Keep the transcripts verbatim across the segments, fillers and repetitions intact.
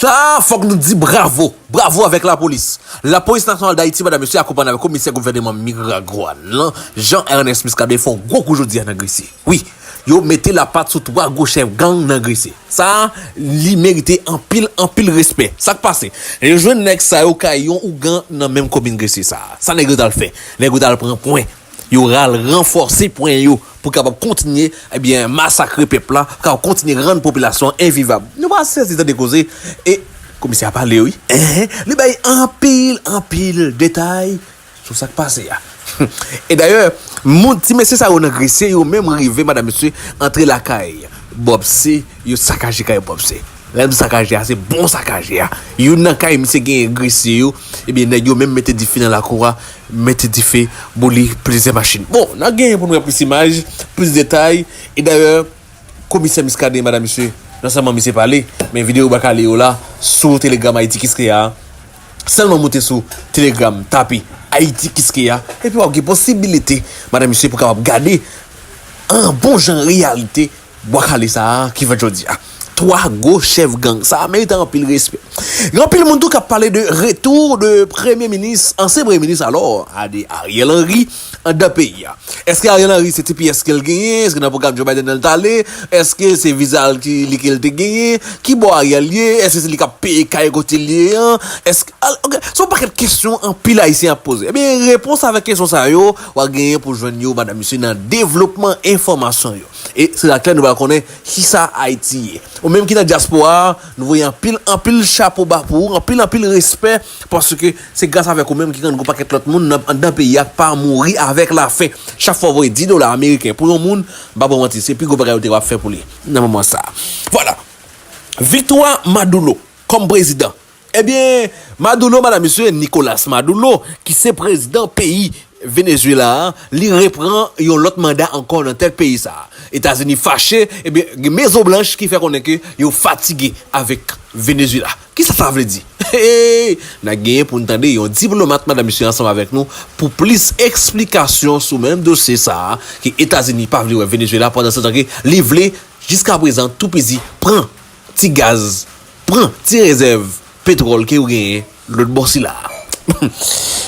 Sa, fòk nou di bravo. Bravo avèk lapolis. Lapolis Nasyonal d Ayiti, madanm, mesye, akonpanye avèk komisè gouvènman Miragwàn lan, Jean Ernest Muscadin, fè yon gwo kou jodi a nan Gresye. Wi, yo mete lapat sou twa gwo chèf gang nan Gresye. Sa, li merite anpil, anpil respè. Sa k pase? Yo jwenn nèg sa yo kay yon ougan nan menm komin Gresye sa. Sa nèg yo t al fè? Nèg yo t al pran pwen. Yo al ranfòse pwen yo pou kapab kontinye, ebyen, masakre pèp la, pou kapab kontinye rann popilasyon an envivab. Nou pa sezi tande koze. E komisè a pale, wi. Enhen, li bay anpil, anpil detay sou sa k pase a. E dayè, moun, ti mesye sa yo nan Gresye, yo menm rive, madanm, mesye, antre lakay Bòb Se, yo sakaje kay Bòb Se. Lè m di sakaje a, se bon sakaje a. Youn nan kay misye genyen Gresye yo, ebyen, nèg yo menm mete dife nan lakou a, mete dife, boule plizyè machin. Bon, n a genyen pou n wè plis imaj, plis detay. E dayè, komisè Muscadin, madanm, mesye, non sèlman misye pale, men videyo bakale yo la, sou Telegram Ayiti Kiskeya a. Sèlman moute sou Telegram, tape Ayiti Kiskeya, epi w ap gen posibilite, madanm, mesye, pou kapab gade an bon jan reyalite bwa kale sa a ki fèt jodi a. Twa gwo chèf gang sa a merite anpil respè. Gen anpil moun tou k ap pale de retou de premye minis, ansyen premye minis alò, a de Ariel Henry, anndan peyi a. Èske Ariel Henry se T P S ke l genyen? Èske nan pwogram Joe Biden nan l t ale? Èske se viza l ki, li ke l te genyen? Ki bò Ariel ye? Èske se li k ap peye kay kote l ye an? Èske, al, ok, se yon pakèt kesyon anpil Ayisyen ap poze. Ebyen, repons avèk kesyon sa yo, w a genyen pou jwenn yo, madanm, mesye, nan devlopman enfòmasyon yo. E se la klè nou pral konnen kisa Ayiti ye. Ou menm ki nan dyaspora a, nou voye anpil, anpil chapo ba pou ou, anpil, anpil respè, paske se gras avèk ou menm ki rann gon pakèt lòt moun nan, anndan peyi a pa mouri avèk lafen. Chak fwa w voye dis dola ameriken pou yon moun, m pa ba w manti, se pi gwo bagay ou te kapab fè pou li nan moman sa a. Vwala. Viktwa Maduro kòm prezidan. Ebyen, Maduro, madanm, mesye, Nicolas Maduro, ki se prezidan peyi Venezuela a, li repran yon lòt manda ankò nan tèt peyi sa a. Etazini fache, ebyen, gen Mezon Blanch ki fè konnen ke yo fatige avèk Venezuela. Kisa sa vle di? N a genyen pou n tande yon diplomat, madanm, mesye, ansanm avèk nou, pou plis eksplikasyon sou menm dosye sa a, ke Etazini pa vle wè Venezuela, pandan se tan ke li vle, jiskaprezan, toupizi pran ti gaz, pran ti rezèv petwòl ke yo genyen lòt bò sila a.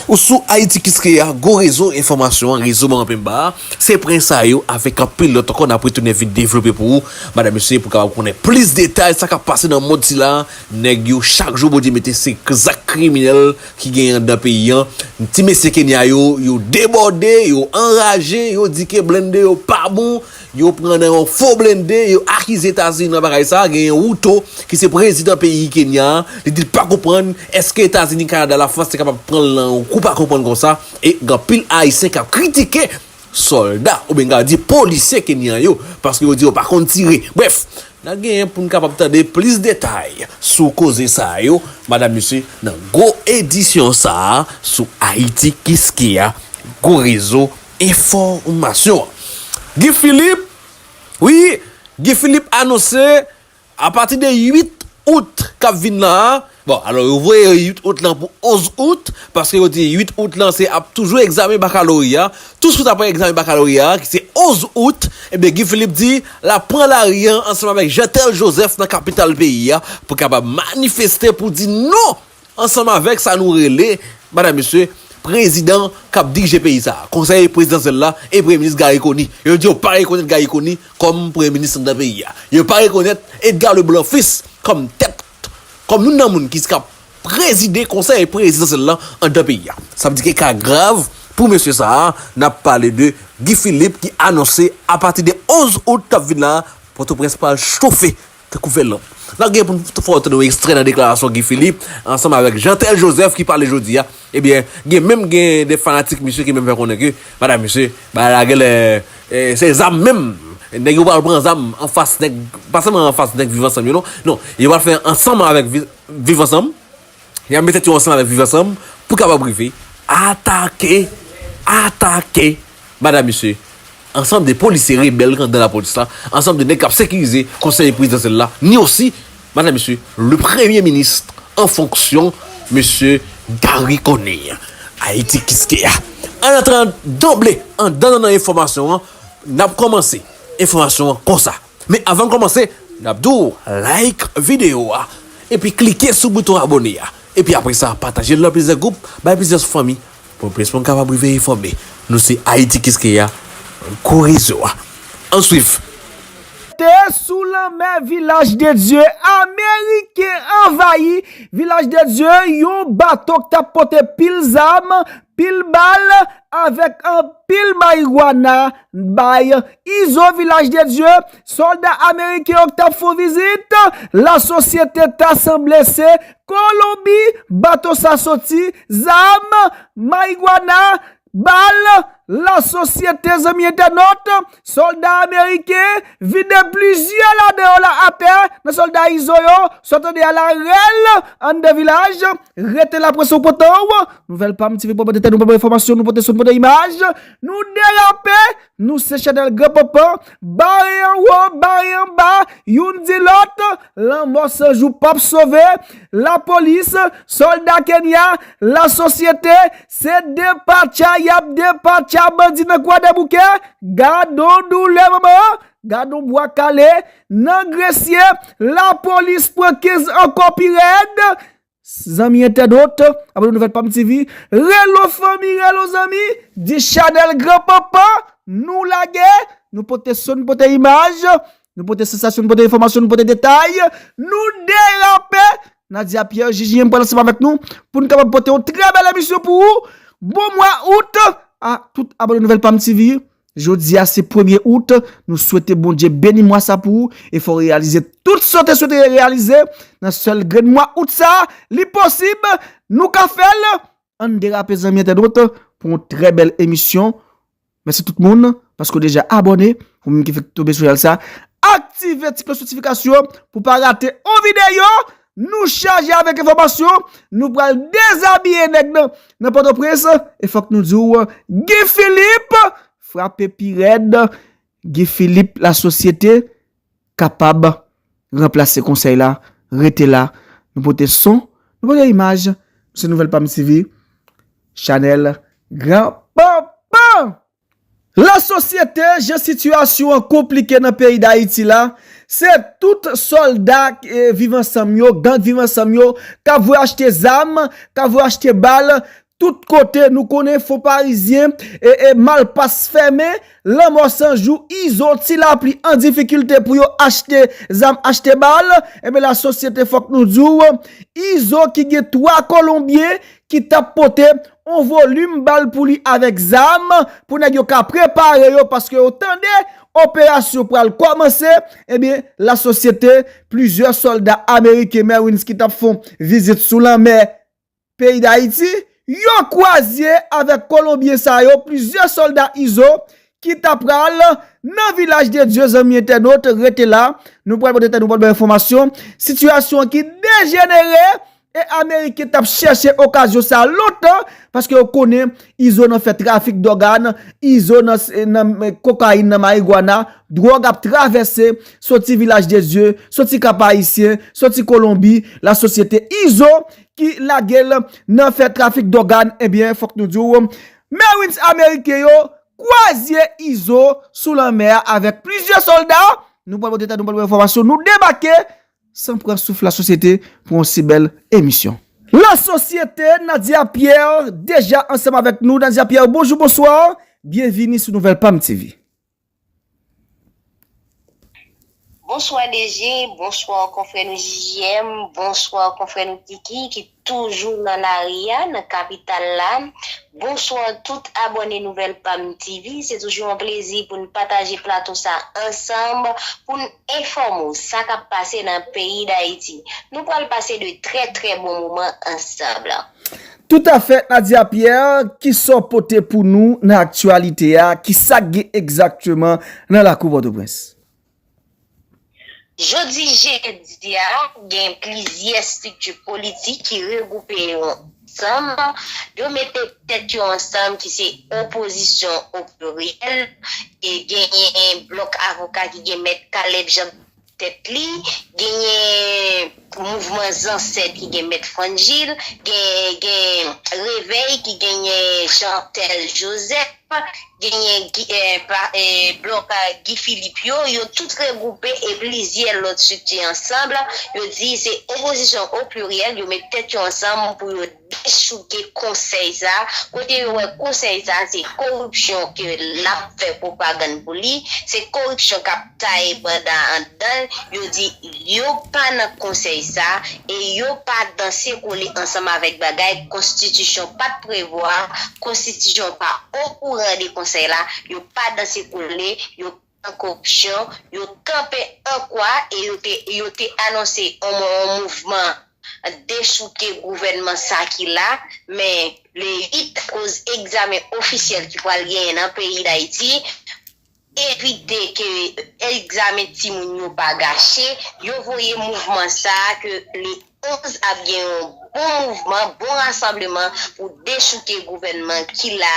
Ou sou Ayiti Kiskeya, gwo rezo enfòmasyon an, rezo Manman Penba a, se pwen sa yo avèk anpil lòt ankò n ap retounen vin devlope pou ou, madanm, mesye, pou kapab konnen plis detay sa k ap pase nan mond sila a. Nèg yo, chak jou Bondye mete se zak kriminèl ki genyen anndan peyi an. Ti mesye Kenya yo, yo debòde, yo anraje, yo di ke blende yo pa bon, yo pran nan yon fo blende, yo akize Etazini nan bagay sa. Genyen Ruto, ki se prezidan peyi Kenya a, li di l pa konprann èske Etazini, Kanada, Lafrans te kapab pran l nan yon kou pa konprann konsa. E gen anpil Ayisyen k ap kritike sòlda, oubyen n ka di polisye kenyan yo, paske yo di yo pa konn tire. Brèf, n a genyen pou n kapab tande plis detay sou koze sa yo, madanm, mesye, nan gwo edisyon sa a sou Ayiti Kiskeya, gwo rezo enfòmasyon an. Guy Philippe, wi, Guy Philippe anonse, apati de uit out k ap vin la a, bon, alò, yo voye uit out lan pou onz out, paske yo di uit out lan se ap toujou egzamen bakaloreya. Touswit apre egzamen bakaloreya a, ki se onz out, ebyen, Guy Philippe di l ap pran lari a ansanm avèk Jeantel Joseph nan kapital peyi a pou kapab manifeste, pou di non ansanm avèk sa nou rele, madanm, mesye, prezidan k ap dirije peyi sa a, konsèy prezidansyèl la e premye minis Garry Conille. Yo di yo pa rekonèt Garry Conille kòm premye minis anndan peyi a. Yo pa rekonèt Edgar Leblanc Fils kòm tèt, kòm youn nan moun ki ka prezide konsèy prezidansyèl la anndan peyi a. Sa vle di ke ka grav pou mesye sa a. N ap pale de Guy Philippe ki anonse apati de onz out k ap vin la a, Pòtoprens pral chofe tankou fè lanp. N ap gen pou n fè w tande yon ekstrè nan deklarasyon Guy Philippe ansanm avèk Jeantel Joseph ki pale jodi a. Ebyen, gen menm gen de fanatik misye ki menm fè konnen ke, madanm, mesye, bagay la genlè, eh, se zam menm. Nèg yo pral pran zam anfas nèg, pa sèlman anfas nèg Viv Ansanm yo non. Non, yo pral fè ansanm avèk Vi-, Viv Ansanm. Y ap met tèt yo ansanm avèk Viv Ansanm pou kapab rive atake, atake, madanm, mesye, ansanm de polisye rebèl k anndan lapolis la, ansanm de nèg k ap sekirize konsèy prezidansyèl la, ni osi, madanm, mesye, le premye minis an fonksyon, mesye Garry Conille. Ayiti Kiskeya. Ann antre an danble anndan nan enfòmasyon an, n ap kòmanse enfòmasyon an konsa. Men avan n kòmanse, n ap di w like videyo a. epi klike sou bouton abòne a. Epi apre sa, pataje l nan plizyè gwoup, bay plizyè fanmi, pou plis moun kapab rive enfòme. Nou se Ayiti Kiskeya, gwo rezo a. Ann swiv. Te sou lanmè Vilaj de Dye, Ameriken anvayi Vilaj de Dye, yon bato k t ap pote pil zam, pil bal, avèk anpil marigwana bay Izo Vilaj de Dye, sòlda ameriken yo k t ap fè yon vizit, lasosyete ta sanble se Kolonbi, bato sa soti, zam, marigwana, bal, lasosyete, zanmi entènot, sòlda ameriken vide plizyè ladan yo la atè, nan sòlda Izo yo, sa w tande a la rèl, anndan Vilaj, rete la pran sa w pote w, Nouvèl Pam T V pran pote tèt nou, pran enfòmasyon, nou pote son, pote imaj, nou derape, nou se chanèl Gran Panpan, bare anwo, bare anba, youn di lòt, lanmò san jou p ap sove, lapolis, sòlda Kenya, lasosyete, se depatcha y ap depatcha bandi nan Kwadèboukè, gadon doulè manman, gadon bwa kale, nan Gresye, lapolis pran kenz ankò pi rèd, Zanmi entènot, abòne Nouvèl Pam T V, relo fanmi, relo zanmi, di chanèl Gran Panpan, nou lage, nou pote son, nou pote imaj, nou pote sansasyon, nou pote enfòmasyon, nou pote detay, nou derape. Nadia Pierre, J J M pral ansanm avèk nou pou n kapab pote yon trè bèl emisyon pou ou. Bon mwa out a tout abòne Nouvèl Pam T V. Jodi a se premye out, nou swete Bondye beni mwa sa pou ou, e fè w reyalize tout sa w te swete reyalize nan sèl grenn mwa out sa, li posib, nou ka fè l. Ann derape zanmi entènot pou yon trè bèl emisyon. Mèsi tout moun, paske w deja abòne, ou menm ki fèk tonbe sou chanèl sa, aktive ti klòch notifikasyon pou w pa rate yon videyo, nou chaje avèk enfòmasyon, nou pral dezabiye nèg nan, nan Pòtoprens, e fòk nou di w, Guy Philippe, frape pi rèd, Guy Philippe, lasosyete kapab ranplase konsèy la, rete la, nou pote son, nou pote imaj, se Nouvèl Pam T V, chanèl Gran Panpan! Lasosyete, jan sitiyasyon an konplike nan peyi Dayiti la, se tout sòlda, eh, Viv Ansanm yo, gang Viv Ansanm yo, k ap voye achte zam, k ap voye achte bal, tout kote nou konnen Fon Parizyen, e, e, Malpas fèmen, Lanmò San Jou, Izo, Ti Lapli an difikilte pou yo achte zam, achte bal, enben lasosyete fòk nou di w, Izo ki gen twa Kolonbyen ki t ap pote on volim bal pou li avèk zam, pou nèg yo ka prepare yo, paske yo tande operasyon pral kòmanse, ebyen, lasosyete, plizyè sòlda ameriken Marines ki t ap fè yon vizit sou lanmè peyi Dayiti, yo kwaze avèk Kolonbyen sa yo, plizyè sòlda Izo ki ta pral nan Vilaj de Dye, zanmi entènot, rete la, nou pral pote tèt nou, pral bay enfòmasyon, sitiyasyon an ki dejenere, e Ameriken t ap chèche okazyon sa lontan, paske yo konnen Izo nan fè trafik dògàn, Izo nan, nan kokayin, nan marigwana, dwòg ap travèse, soti Vilaj de Dye, soti Kap Ayisyen, soti Kolonbi, lasosyete Izo ki lage l nan fè trafik dògàn, ebyen, fòk nou di w, Marines ameriken yo kwaze Izo sou lanmè a avèk plizyè sòlda. Nou pral pote tèt nou, pral bay enfòmasyon. Nou debake san pran souf lasosyete pou yon si bèl emisyon. Lasosyete Nadia Pierre deja ansanm avèk nou. Nadia Pierre, bonjou, bonswa. Byenvini sou Nouvèl Pam T V. Bonswa D J, bonswa konfrè nou J J M, bonswa konfrè nou Kiki ki toujou nan lari a, nan kapital la. Bonswa tout abòne Nouvèl Pam T V. Se toujou yon plezi pou n pataje plato sa ansanm, pou n enfòme w sa k ap pase nan peyi Dayiti. Nou pral pase de trè, trè bon moman ansanm. Toutafè, Nadia Pierre, kisa w pote pou nou nan aktyalite a? Kisa k gen egzakteman nan lakou Pòtoprens? Jodi jedi a, gen plizyè estrikti politik ki regwoupe yo ansanm. Yo mete tèt yo ansanm, ki se opozisyon o pliryèl, e genyen blòk avoka ki gen mèt Caleb Jean tèt li, genyen mouvman zansèt ki gen Mèt Frangil, gen, gen Revèy ki genyen Jeantel Joseph, genyen Gi- eh, pa- eh, blòk eh, Guy Philippe yo, yo tout regwoupe e plizyè lòt estrikti ansanm, yo di se opozisyon o pliryèl, yo met tèt yo ansanm pou yo dechouke konsèy sa, kote yo wè konsèy sa se koripsyon ke l ap fè pwopagann pou li, se koripsyon k ap taye banda anndan l, yo di yo pa nan konsèy sa e yo pa danse kole ansanm avèk bagay konstitisyon pa t prevwa, konstitisyon pa okouran de konsèy la, yo pa danse kole, yo nan koripsyon, yo kanpe an kwa e yo te, yo te anonse yon, yon mouvman dechouke gouvènman sa ki la, men le uit, akoz egzamen ofisyèl ki pral genyen nan peyi Dayiti, evite ke egzamen timoun yo pa gache, yo voye mouvman sa a ke le onz ap gen yon bon mouvman, bon rasanbleman pou dechouke gouvènman ki la,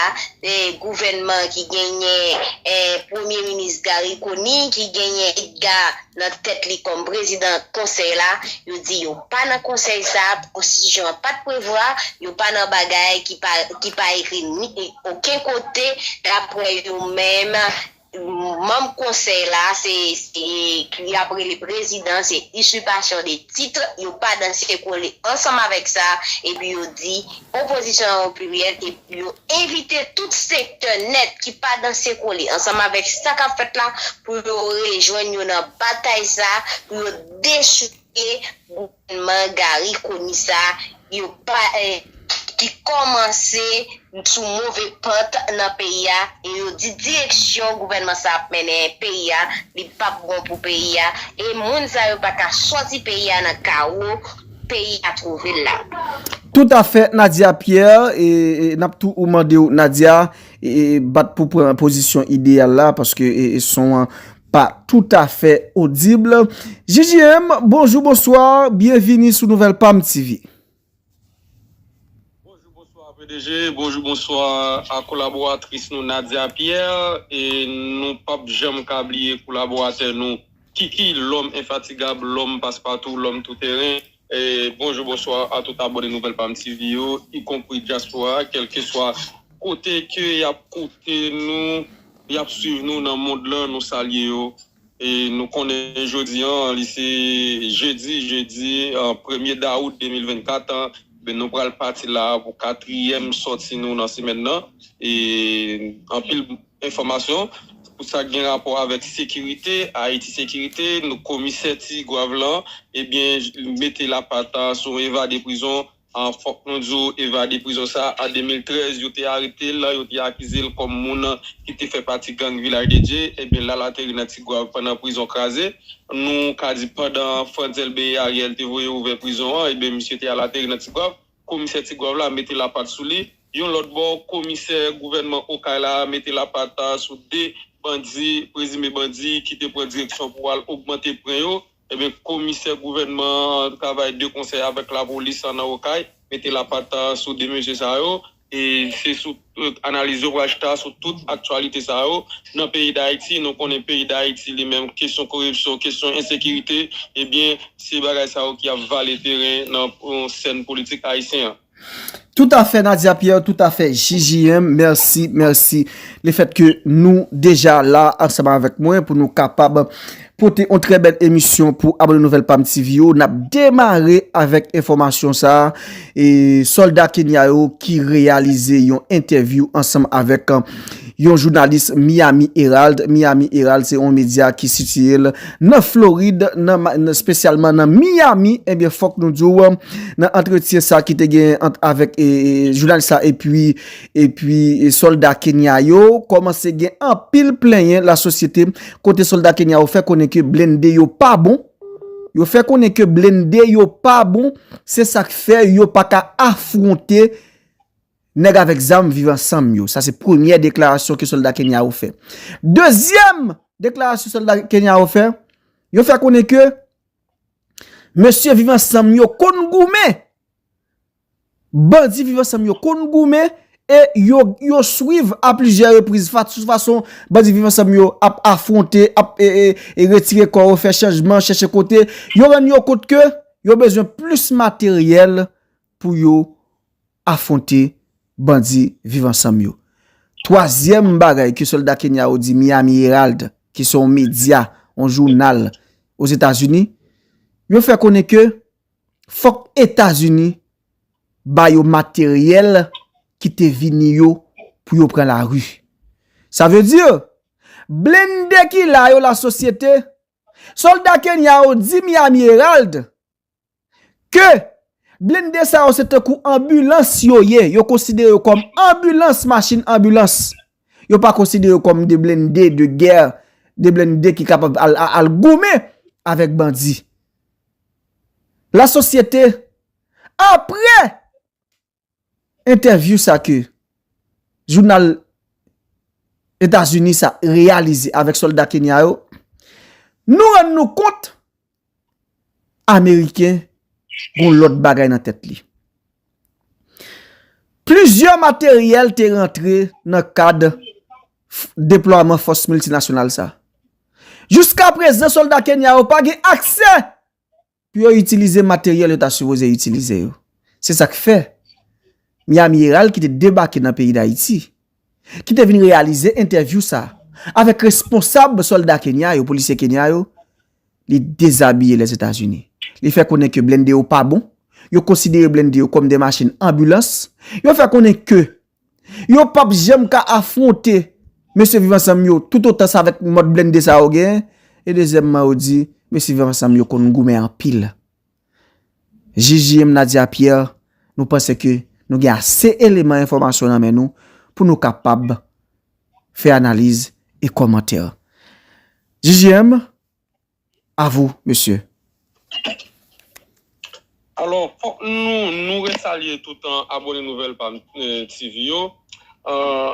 e gouvènman ki genyen e Premye Minis Garry Conille, ki genyen Edgar nan tèt li kòm prezidan konsèy la, yo di yo pa nan konsèy sa, konstitisyon an pa t prevwa, yo pa nan bagay ki pa, ki pa ekri ni okenn kote, daprè yo menm, manm konsèy la, se, se, y ap rele prezidan, se usurpasyon de tit, yo pa danse kole ansanm avèk sa, epi yo di opozisyon an o pliryèl, epi yo envite tout sektè nèt ki pa danse kole ansanm avèk sa k ap fèt la, pou yo rejwenn yo nan batay sa, pou yo dechouke gouvènman Garry Conille sa, yo pa, eh, ki kòmanse sou move pant nan peyi a, e yo di direksyon gouvènman sa ap mennen peyi a, li p ap bon pou peyi a, e moun sa yo pa ka sòti peyi a nan kawo peyi a twouve l la. Toutafè, Nadia Pierre, e, e n ap tou ou mande w, Nadia, e, e bat pou pran pozisyon ideyal la, paske e, e son an pa toutafè odib. J J M, bonjou, bonswa, byenvini sou Nouvèl Pam T V. Bonjou, bonswa, P D G, bonjou, bonswa a kolaboratris nou, Nadia Pierre, e nou p ap janm ka bliye kolaboratè nou, Kiki, lòm enfatigab, lòm paspatou, lòm touteren. E bonjou, bonswa a tout abòne Nouvèl Pam T V yo, ikonpri dyaspora, kèlkeswa kote ke y ap koute nou, y ap swiv nou nan mond lan, nou salye yo. E nou konnen jodi an, li se jedi, jedi, eh, premye dawout de mil vennkat, ben, nou pral pati la pou katriyèm sòti nou nan semèn nan. E anpil enfòmasyon pou sa k gen rapò avèk sekirite, Ayiti Sekirite, nou komisè Ti Gwav lan, ebyen, mete lapat sou evade prizon. Ah, fòk nou di w, evade prizon sa a, an de mil trèz, yo te arete l, yo te akize l kòm moun ki te fè pati gang Vilaj de Dye. Ebyen, l al ateri nan Ti Gwav pandan prizon kraze. Nou ka di pandan Frantz Elbé e Ariel te voye ouvè prizon an, ebyen, misye te al ateri nan Ti Gwav. Komisè Ti Gwav la mete lapat sou li. Yon lòt bò, komisè gouvènman Okay la mete lapat sou de bandi, prezime bandi, ki te pran direksyon pou al ogmante pwen yo. Ebyen, komisè gouvènman an travay de konsèy avèk lapolis an nan Okay, mete lapat sou de mesye sa yo. E se sou, eh, analiz yo pral chita sou tout aktyalite sa yo. Nan peyi Dayiti, nou konnen peyi Dayiti li menm, kesyon koripsyon, kesyon ensekirite, ebyen, se bagay sa yo ki ap vale teren nan, eh, sèn politik ayisyen an. Toutafè, Nadia Pierre, toutafè, J J M, mèsi, mèsi. Lefèt ke nou deja la ansanm avèk mwen pou nou kapab pote yon trè bèl emisyon pou abòne Nouvèl Pam T V yo. N ap demare avèk enfòmasyon sa a. E sòlda Kenya yo ki reyalize yon entèvyou ansanm avèk, eh, yon jounalis Miami Herald. Miami Herald se yon medya ki sitiye l nan Florid, nan, ma- nan- espesyalman nan Miami. Ebyen, fòk nou di w, nan antretyen sa ki te gen ant avèk, e, e, jounalis sa epi, epi, e, sòlda Kenya yo, kòmanse gen anpil plenyen lasosyete, kote sòlda Kenya yo fè konnen ke blende yo pa bon. Yo fè konnen ke blende yo pa bon, se sa k fè yo pa ka afwonte nèg avèk zam Viv Ansanm yo. Sa se premyè deklarasyon ke sòlda Kenya yo fè. Dezyèm deklarasyon sòlda Kenya yo fè, yo fè konnen ke mesye Viv Ansanm yo konn goumen. Bandi Viv Ansanm yo konn goumen e yo, yo swiv a plizyè repriz fa-, sou fason bandi Viv Ansanm yo ap afwonte, ap e, e, e retire kò yo, fè chanjman, chèche kote. Yo rann yo kont ke yo bezwen plis materyèl pou yo afwonte bandi Viv Ansanm yo. Twazyèm bagay ke sòlda Kenya yo di Miami Herald, ki se yon medya, yon jounal Ozetazini, yo fè konnen ke fòk Etazini ba yo materyèl ki te vini yo pou yo pran lari. Sa vle di, blende ki la yo, la sosyete, sòlda Kenya yo di Miami Herald ke blende sa yo se tankou anbilans yo ye. Yo konsidere yo kòm anbilans, machin anbilans. Yo pa konsidere yo kòm de blende de gè, de blende ki kapab al, al, al goumen avèk bandi. La sosyete, apre entèvyou sa ke jounal Etazini sa reyalize avèk sòlda Kenya yo, nou rann nou kont Ameriken gon lòt bagay nan tèt li. Plizyè materyèl te rantre nan kad f-, deplwaman fòs miltinasyonal sa. Jiska prezan, sòlda Kenya yo pa gen aksè pou yo itilize materyèl yo ta sipoze itilize yo. Se sa k fè Miami Herald ki te debake nan peyi Dayiti, ki te vin reyalize entèvyou sa avèk responsab sòlda Kenya yo, polisye Kenya yo, li dezabiye Lèzetazini. Li fè konnen ke blende yo pa bon, yo konsidere blende yo kòm de machin anbilans, yo fè konnen ke yo p ap janm ka afwonte mesye Viv Ansanm yo toutotan sa avèk mòd blende sa yo genyen. E dezyèmman, yo di mesye Viv Ansanm yo konn goumen anpil. Jij J M Nadia Pierre, nou panse ke nou gen ase eleman enfòmasyon nan men nou pou nou kapab fè analiz e kòmantè. Jij J M, à vous, monsieur. Alò, fòk nou, nou resalye tout an abòne nouvèl pa m, eh, T V yo. Eh,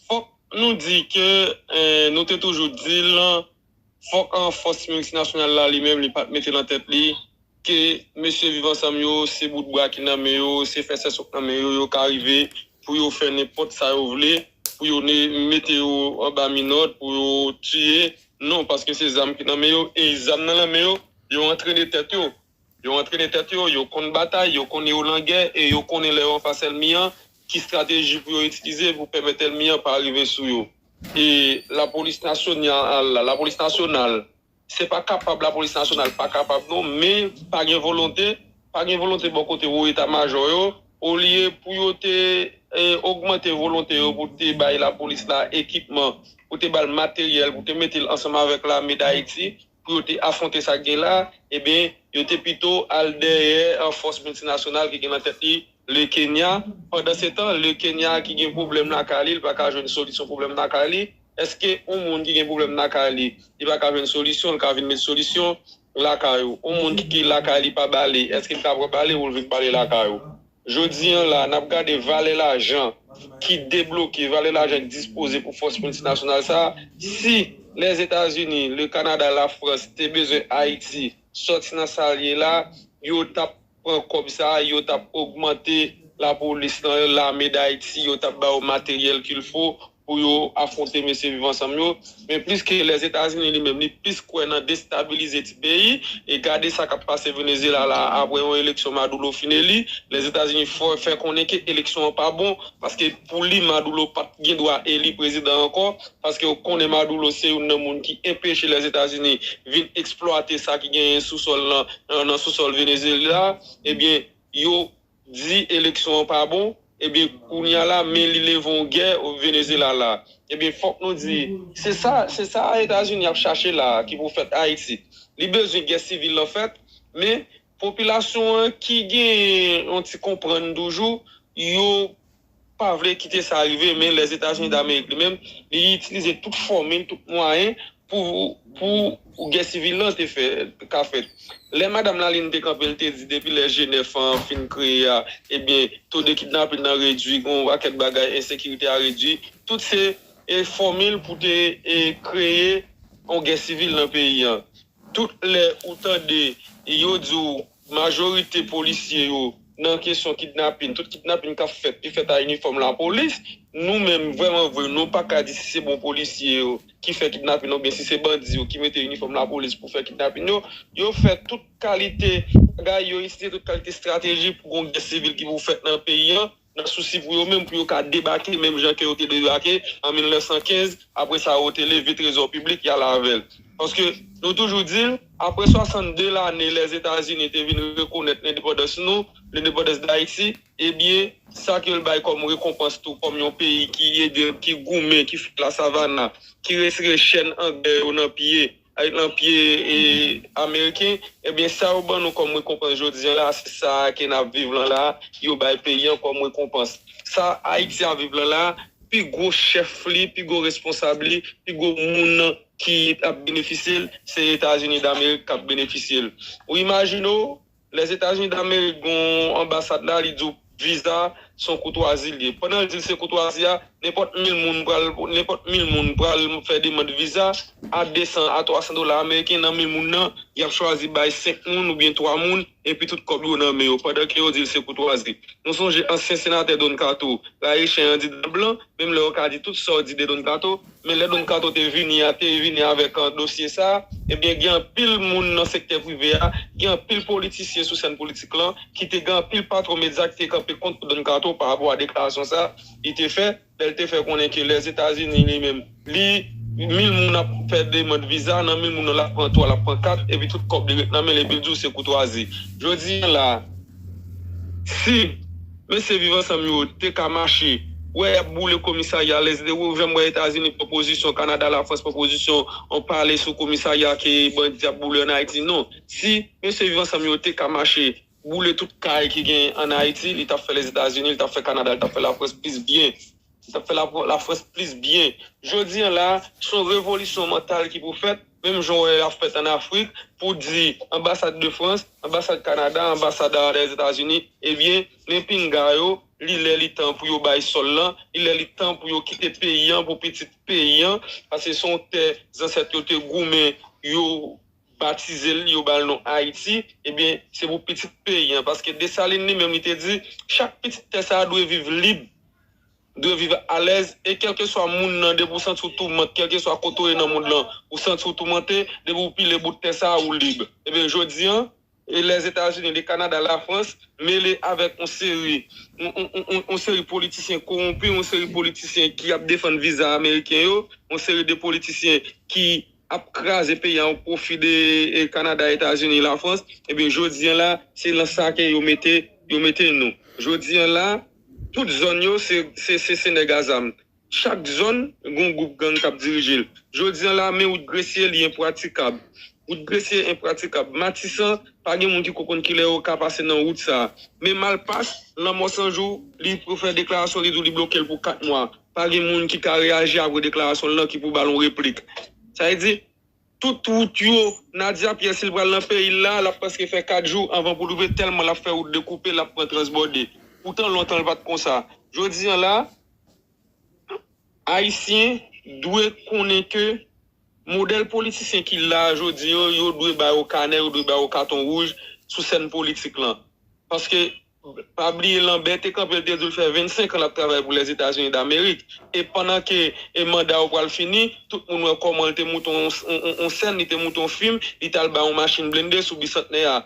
fòk nou di ke, eh, nou te toujou di l, fòk an fòs miltinasyonal la li menm li pa t mete nan tèt li ke mesye Viv Ansanm yo, se bout bwa ki nan men yo, se fè sèsou k nan men yo, yo ka rive pou yo fè nenpòt sa yo vle, pou yo ne-, mete yo anba minòt, pou yo tiye. Non, paske se zam ki nan men yo, e zam nan nan men yo, yo antrene tèt yo. Yo antrene tèt yo, yo konn batay, yo konnen yo nan gè, e yo konnen lè yo anfas ènmi an, ki estrateji pou yo itilize pou pèmèt ènmi an pa rive sou yo. E lapolis nasyonal, lapolis nasyonal, se pa kapab lapolis nasyonal pa kapab non, men pa gen volonte, pa gen volonte bò kote wo eta majò yo, olye pou yo te, eh, ogmante volonte yo pou te bay lapolis la ekipman, pou te ba l materyèl, pou te mete l ansanm avèk lame Dayiti, pou yo te afwonte sa k gen la, ebyen, yo te pito al dèyè, eh, fòs miltinasyonal ki gen nan tèt li le Kenya. Pandansetan, le Kenya ki gen pwoblèm lakay li, li pa ka jwenn solisyon pwoblèm lakay li. Èske yon moun ki gen pwoblèm lakay li, li pa ka jwenn solisyon, li ka vin met solisyon lakay ou? Yon moun ki, ki lakay li pa bale, èske li ka pran bale ou l vin bale lakay ou? Jodi an la, n ap gade valè lajan ki debloke, valè lajan ki dispoze pou fòs miltinasyonal sa a. Si Lèzetazini, le Kanada, Lafrans te bezwen Ayiti sòti nan sa l ye la, yo t ap pran kòb sa a, yo t ap ogmante lapolis nan lame Dayiti, yo t ap ba yo materyèl kilfo pou yo afwonte mesye Viv Ansanm yo. Men plis ke Lèzetazini li menm, li plis kwè nan destabilize ti peyi. E gade sa k ap pase Venezyela la, apre yon eleksyon Maduro fin eli, Lèzetazini fò-, fè konnen ke eleksyon an pa bon, paske pou li, Maduro pa t gen dwa eli prezidan ankò, paske yo konnen Maduro se youn nan moun ki enpeche Lèzetazini vin eksplwate sa ki genyen sou sòl nan, nan, nan sousòl Venezyela. Ebyen, yo di eleksyon an pa bon, ebyen, kounye a la, men li leve yon gè Venezyela la. Ebyen, fòk nou di, se sa, se sa Etazini ap chache la, ki pou fèt Ayiti. Li bezwen gè sivil lan fèt, men popilasyon an ki gen yon ti konprann toujou, yo pa vle kite sa rive, men Lèzetazini Damerik li menm, li itilize tout fòmil, tout mwayen pou, pou gè sivil lan te fè, ka fèt. Lè madanm Lalin te kanpe, l te di depi lè G nèf an fin kreye a, ebyen, to de kidnapin nan redui, gon pakèt bagay, ensekirite a redui. Tout se, e, fòmil pou te, e, kreye yon gè sivil nan peyi an. Tout lè ou tande yo di w majorite polisye yo nan kesyon kidnapin, tout kidnapin k ap fèt, ki fèt a inifòm lapolis, nou menm, vrèman vre, nou pa ka di si se bon polisye yo ki fè kidnapin oubyen si se bandi yo ki mete inifòm lapolis pou fè kidnapin yo. Yo fè tout kalite bagay, yo itilize tout kalite estrateji pou gon gè sivil ki pou fèt nan peyi an, nan sousi pou yo menm, pou yo ka debake menm jan ke yo te debake an mil nèf san kenz, apre sa yo te leve trezò piblik, y al avè l. Paske nou toujou di l, apre swasannde lane Lèzetazini te vin rekonèt lendepandans nou, lendepandans Dayiti, ebyen, sa ke l bay kòm rekonpans tou, kòm yon peyi ki ede, ki goumen, ki fè lasavana, ki retire chèn anglè yo nan pye, nan pye, e, ameriken, ebyen, sa yo ban nou kòm rekonpans jodi a la, se sa ke n ap viv lan la, yo bay peyi an kòm rekonpans. Sa Ayiti ap viv lan la, pi gwo chèf li, pi gwo responsab li, pi gwo moun ki ap benefisye l, se Etazini Damerik k ap benefisye l. Ou imajine w, Lèzetazini Damerik gon anbasad la, li di w viza se yon koutwazi l ye. Pandan l di l se koutwazi a, nenpòt mil moun pral, nenpòt mil moun pral fè demann viza a de san a twa san dola ameriken. Nan mil moun nan, y ap chwazi bay senk moun oubyen twa moun, epi tout kòb yo nan men yo, pandan ke yo di l se koutwazi. Nou sonje ansyen senatè Don Kato, Rayi chen an di dan blan, menm lè yo ka di tout sa w di de Don Kato, men lè Don Kato te vini a, te vini avèk, an, dosye sa a, ebyen, gen anpil moun nan sektè prive a, gen anpil politisyen sou sèn politik lan, ki te gen anpil patwon medya ki te kanpe kont Don Kato pa rapò a deklarasyon sa a li te fè, lè l te fè konnen ke Lèzetazini li menm, li, mil moun ap fè demann viza, nan mil moun nan l ap pran twa, l ap pran kat, epi tout kòb li ret nan men l, epi l di w se koutwazi. Jodi a la, si mesye Viv Ansanm yo te ka mache, wè y ap boule komisarya Lèzetazini, ou janm wè Etazini pran pozisyon, Kanada, Lafrans pran pozisyon, on pale sou komisarya ke bandi ap boule ann Ayiti, non. Si mesye Viv Ansanm yo te ka mache, boule tout kay ki gen ann Ayiti, li t ap fè Lèzetazini, li t ap fè Kanada, li t ap fè Lafrans plis byen. Li t ap fè la, Lafrans plis byen. Jodi a la, se yon revolisyon mantal ki pou fèt, menm jan w wè l ap fèt ann Afrik, pou di anbasad de Frans, anbasad Kanada, anbasad a Lèzetazini, ebyen, men pinga yo, li lè li tan pou yo bay sòl lan, li lè li tan pou yo kite peyi an pou pitit peyi an, paske se yon tè zansèt yo te goumen, yo batize l, yo ba l non Ayiti, ebyen, se pou pitit peyi an. Paske Desalin li menm, li te di, chak pitit tè sa a dwe viv lib, dwe viv alèz, e kèlkeswa moun nan, depi w santi w toumante, kèlkeswa kote w ye nan mond lan, ou santi w toumante, depi w pile bout tè sa a, ou lib. Ebyen, jodi an, e Lèzetazini, le Kanada, Lafrans, mele avèk yon seri, yon, yon, yon, yon, yon seri politisyen kowonpi, yon seri politisyen ki ap defann viza ameriken yo, yon seri de politisyen ki ap kraze peyi a o pwofi de, e, Kanada, Etazini, Lafrans, ebyen, jodi a la, se lan sa ke yo mete, yo mete nou. Jodi a la, tout zòn yo, se, se, se, se nèg a zam. Chak zòn, gon gwoup gang k ap dirije l. Jodi a la, men wout Gresye, li enpratikab. Wout Gresye enpratikab. Matisan, pa gen moun ki ko konn kilè yo ka pase nan wout sa a. Men Malpas, Lanmò San Jou, li pou fè deklarasyon, li di w li bloke l pou kat mwa. Pa gen moun ki ka reyaji apre deklarasyon l lan ki pou ba l yon replik. Sa vle di, tout wout yo, Nadia Pierre, si l pral nan peyi l la, l ap prèske fè kat jou anvan pou l rive, tèlman l ap fè wout dekoupe, l ap pran transbòde. Poutan, lontan, l pa t konsa. Jodi a la, Ayisyen dwe konnen ke modèl politisyen ki la a jodi yo, yo dwe ba yo kanè, yo dwe ba yo katon wouj sou sèn politik lan. Paske, pa bliye, Lanbè te kanpe, l te di l fè vennsenk an l ap travay pou Lèzetazini Damerik. E pandan ke, e, manda yo pral fini, tout moun wè kòman l te moute yon, yon, yon, yon sèn, li te moute yon fim, li t al bay yon machin blende sou Bisantnè a.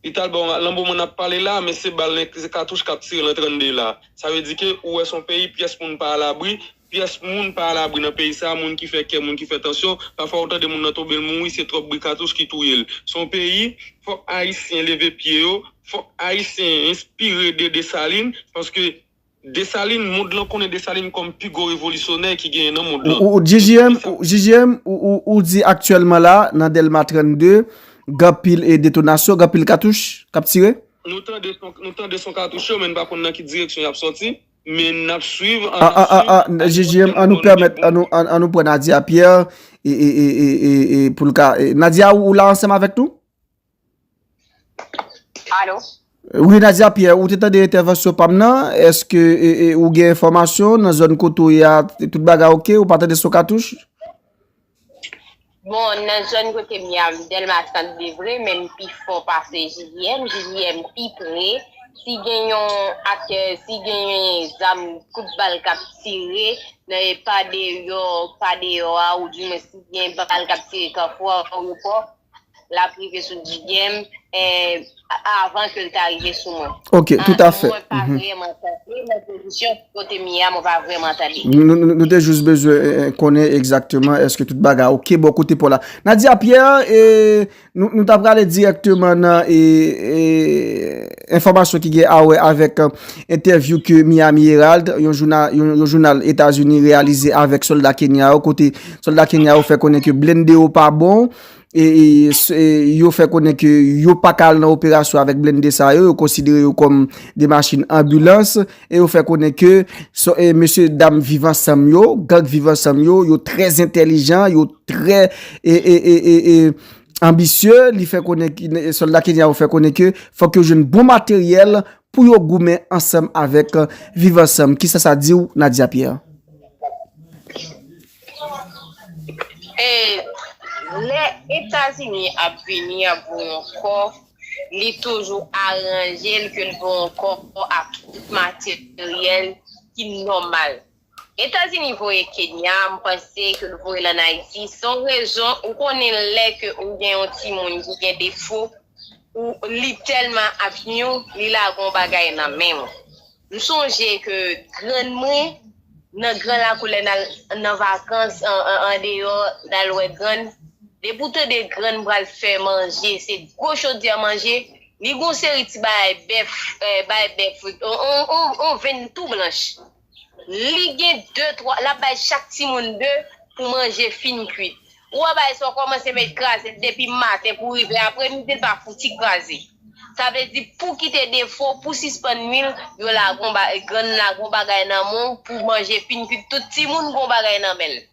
Li t al ba w, lanmò mwen ap pale la, men se bal, se katouch k ap tire nan trannde la. Sa vle di ke ou wè se yon peyi, pyès moun pa alabri, pyès moun pa alabri nan peyi sa, moun ki fè kè, moun ki fè tansyon, pafwa ou tande moun nan tonbe l mouri, se twòp bri katouch ki touye l. Se yon peyi, fòk Ayisyen leve pye yo, fòk Ayisyen enspire de Desalin, paske Desalin, mond lan konnen Desalin kòm pi gwo revolisyonè ki genyen nan mond lan. Ou, ou, J J M, ou, J J M, ou, ou, ou di aktyèlman la, nan Dèlma trannde, gen anpil, e, detonasyon, gen anpil katouch k ap tire? Nou tande son, nou tande son katouch yo, men n pa konn nan ki direksyon y ap sòti, men n ap swiv, an, ah, ah, ah, ah, J J M, an nou pèmèt, an nou, an, an nou pran Nadia Pierre, e, e, pou l ka, e, Nadia, ou, ou la ansanm avèk nou? Alo? Wi, Nadia Pierre, ou te tande entèvansyon pa m nan? Èske, e, e, ou gen enfòmasyon nan zòn kote w ye a, tout bagay oke, ou pa tande son katouch? Bon, nan zòn kote m ye a, m Dèlma trannde vre, men m pi fon pase J J M. J J M pi pre. Si gen yon aktè, si gen yon zam, kout bal k ap tire, nan, pa deyò, pa deyò a, oudimwen si gen bal k ap tire Kafou Ayewopò, l ap rive sou J J M, eh, avan ke l ta rive sou mwen. Ok, tout à fait. Mwen pa vrèman tande nan pozisyon kote m ye a, mwen pa vrèman tande. Nou, nou, nou te jis bezwen eh, eh, konnen egzakteman èske tout bagay ok bò kote pa w la. Nadia Pierre, eh, nou, nou ta prale dirèkteman nan eh, eh, enfòmasyon ki gen a wè avèk eh, entèvyou ke Miami Herald, yon jounal, yon, yon jounal Etazini reyalize avèk sòlda Kenya yo, kote sòlda Kenya yo fè konnen ke blende yo pa bon, e, e, s- e, yo fè konnen ke yo pa ka al nan operasyon avèk blende sa yo, yo konsidere yo kòm de machin anbilans, e yo fè konnen ke so, e, mesye dam Viv Ansanm yo, gang Viv Ansanm yo, yo trè entèlijan, yo trè e, e, e, e, e, anbisye, li fè konnen, ki- sòlda Kenya yo fè konnen ke fòk yo jwenn bon materyèl pou yo goumen ansanm avèk eh, Viv Ansanm. Kisa sa di w, Nadia Pierre? E lè Etazini ap vini ap voye yon kò, li toujou aranje l ke l voye yon kò ak tout materyèl ki nòmal. Etazini voye Kenya, m panse ke l voye l ann Ayiti. Se yon rezon, ou konnen lè ke ou gen yon timoun ki gen defo, ou li tèlman ap nyon, li lage yon bagay nan men w. M sonje ke grann mwen, nan gran lakou lè n al nan vakans, an, an, andeyò, n al wè grann, depi w tande grann pral fè manje, se gwo chodyè manje, li gon seri ti bagay bèf, eh, bay bèf, on, on, on, on venn tou blanch. Li gen de, twa, l ap bay chak timoun de pou manje fin kwit. Ou a bay sa w kòmanse met kraze depi maten pou rive apremidi, l pa fouti kraze. Sa vle di pou kite defo, pou sispann nwi l, yo lagon ba, grann lagon bagay nan men w pou manje fin kwit. Tout timoun gon bagay nan men l.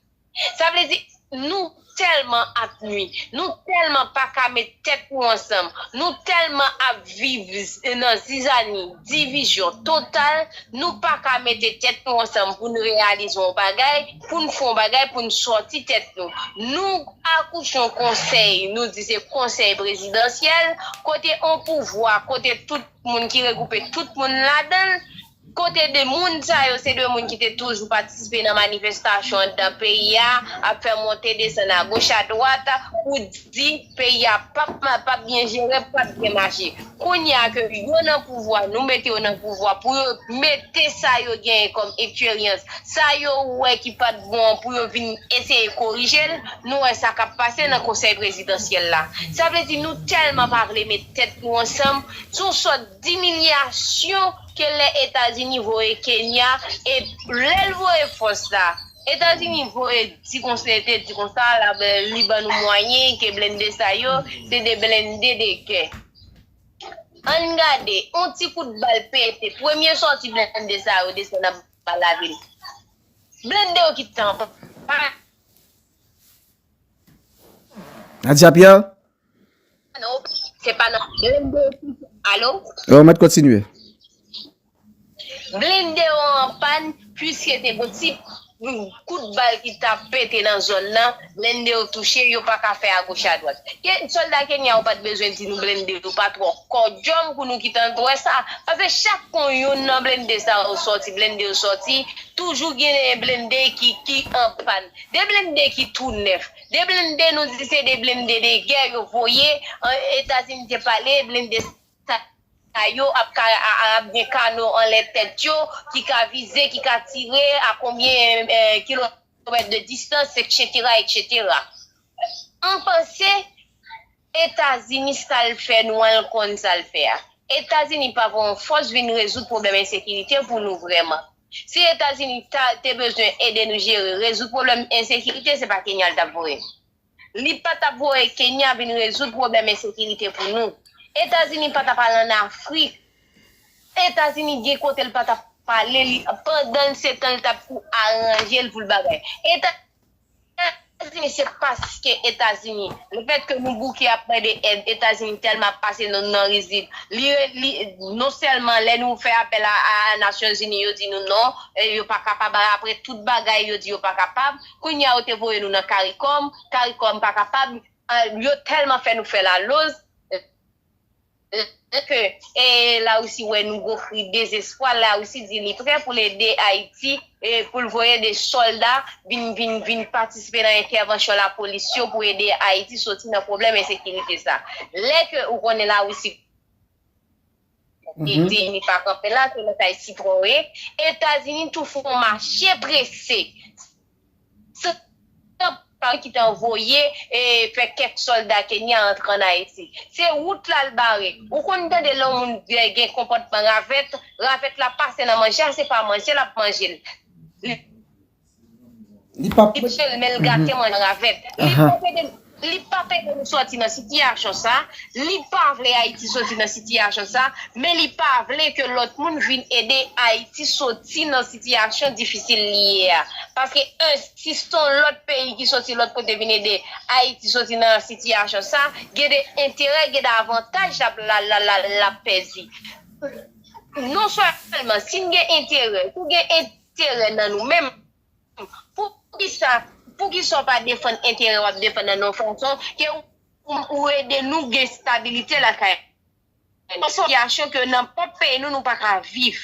Sa vle di, nou tèlman ap nwi, nou tèlman pa ka met tèt nou ansanm, nou tèlman ap viv nan zizani, divizyon total, nou pa ka mete tèt nou ansanm pou n reyalize yon bagay, pou n fè yon bagay, pou n sòti tèt nou. Nou akouche yon konsèy, nou di se konsèy prezidansyèl, kote yon pouvwa, kote tout moun ki regwoupe tout moun ladan l, kote de moun sa yo, se de moun ki te toujou patisipe nan manifestasyon anndan peyi a, ap fè monte desann agoch adwat pou di peyi a p ap, p ap byen jere, p ap byen mache. Kounye a ke yo nan pouvwa, nou mete yo nan pouvwa pou yo mete sa yo genyen kòm eksperyans, sa yo wè ki pa t bon an pou yo vin eseye korije l, nou wè sa k ap pase nan konsèy prezidansyèl la. Sa vle di nou tèlman pa vle met tèt nou ansanm, se yon sòt dimilyasyon ke lè Etazini voye Kenya, e lè l voye fòs la, Etazini voye di konsa, te di konsa, la, li ban nou mwayen ke blende sa yo, se de blende de gè. Ann gade, yon ti kout bal pete, premye sòti blende sa yo desann anba lavil. Blende yo ki t anba. Nadia Pierre? Se pa nan blende. Alo? Yo, mèt kontinye. Blende yo an pàn, piske te gon ti kout bal ki t ap pete nan zòn nan, blende yo touche, yo pa ka fè agoch adwat. Ke sòlda Kenya yo pa t bezwen di nou blende yo pa twò kòdjòm pou nou kite an wè sa. Paske chak kon youn nan blende sa yo sòti, blende yo sòti, toujou gen blende ki, ki an pàn. De blende ki tou nèf. De blende, nou di se de blende de gè yo voye, Etazini te pale, blende sa yo ap ka, a, a, ap gen kano anlè tèt yo, ki ka vize, ki ka tire a konbyen eh, kilomèt de distans, etsetera, etsetera. M panse Etazini sa l fè nou an, l konn sa l fè a. Etazini pa voye yon fòs vin rezoud pwoblèm ensekirite pou nou vrèman. Si Etazini ta, te bezwen ede nou jere, rezoud pwoblèm ensekirite, se pa Kenya l t ap voye. Li pa t ap voye Kenya vin rezoud pwoblèm ensekirite pou nou. Etazini pa t ap al ann Afrik. Etazini gen kote l pa t ap ale, li, pandan l se tan l t ap pou aranje l pou l bagay. Eta, Etazini, se paske Etazini, lefètke nou bouke ap mande èd, Etazini tèlman ap pase nou nan rizib. Li, li, non sèlman lè nou fè apèl a, a Nasyonzini, yo di nou non, e yo pa kapab, apre tout bagay, yo di yo pa kapab. Kounye a, yo te voye nou nan Karikòm, Karikòm pa kapab, a, yo tèlman fè nou fè laloz, ke, e, Larisi wè nou gon kri dezespwa, Larisi di li prè pou l ede Ayiti, e, pou l voye de sòlda vin, vin, vin patisipe nan entèvansyon lapolis yo pou ede Ayiti soti nan pwoblèm ensekirite sa. Lè ke ou konnen Larisi di, di li pa kanpe la, se lòt Ayiti pran. Etazini tou fè yon mache prese. San pa ki te anvoye, e, fè kèk sòlda Kenya antre ann Ayiti. Se wout la l bare. Ou konn tande lè yon moun gen, gen konpòtman ravèt, ravèt la pase nan manje a, se pa manje l ap manje l. Li Li p ap. Li tye l, men l gate manje ravèt. Li Aha. pa pede, li pa pede nou sòti nan sitiyasyon sa. Li pa vle Ayiti soti nan sitiyasyon sa, men li pa vle ke lòt moun vin ede Ayiti soti nan sitiyasyon difisil li ye a. Paske, en, si se yon lòt peyi ki soti lòt kote vin ede Ayiti soti nan sitiyasyon sa, gen de enterè, gen de avantaj l ap, l ap, l ap, l ap pèdi. Non sèlman, si n gen enterè, si w gen enterè nan nou menm, poukisa, poukisa w pa defann enterè w ap defann nan yon fason ke ou, ou ede nou gen estabilite lakay nou? Yon sitiyasyon ke nan pwòp peyi nou, nou pa ka viv.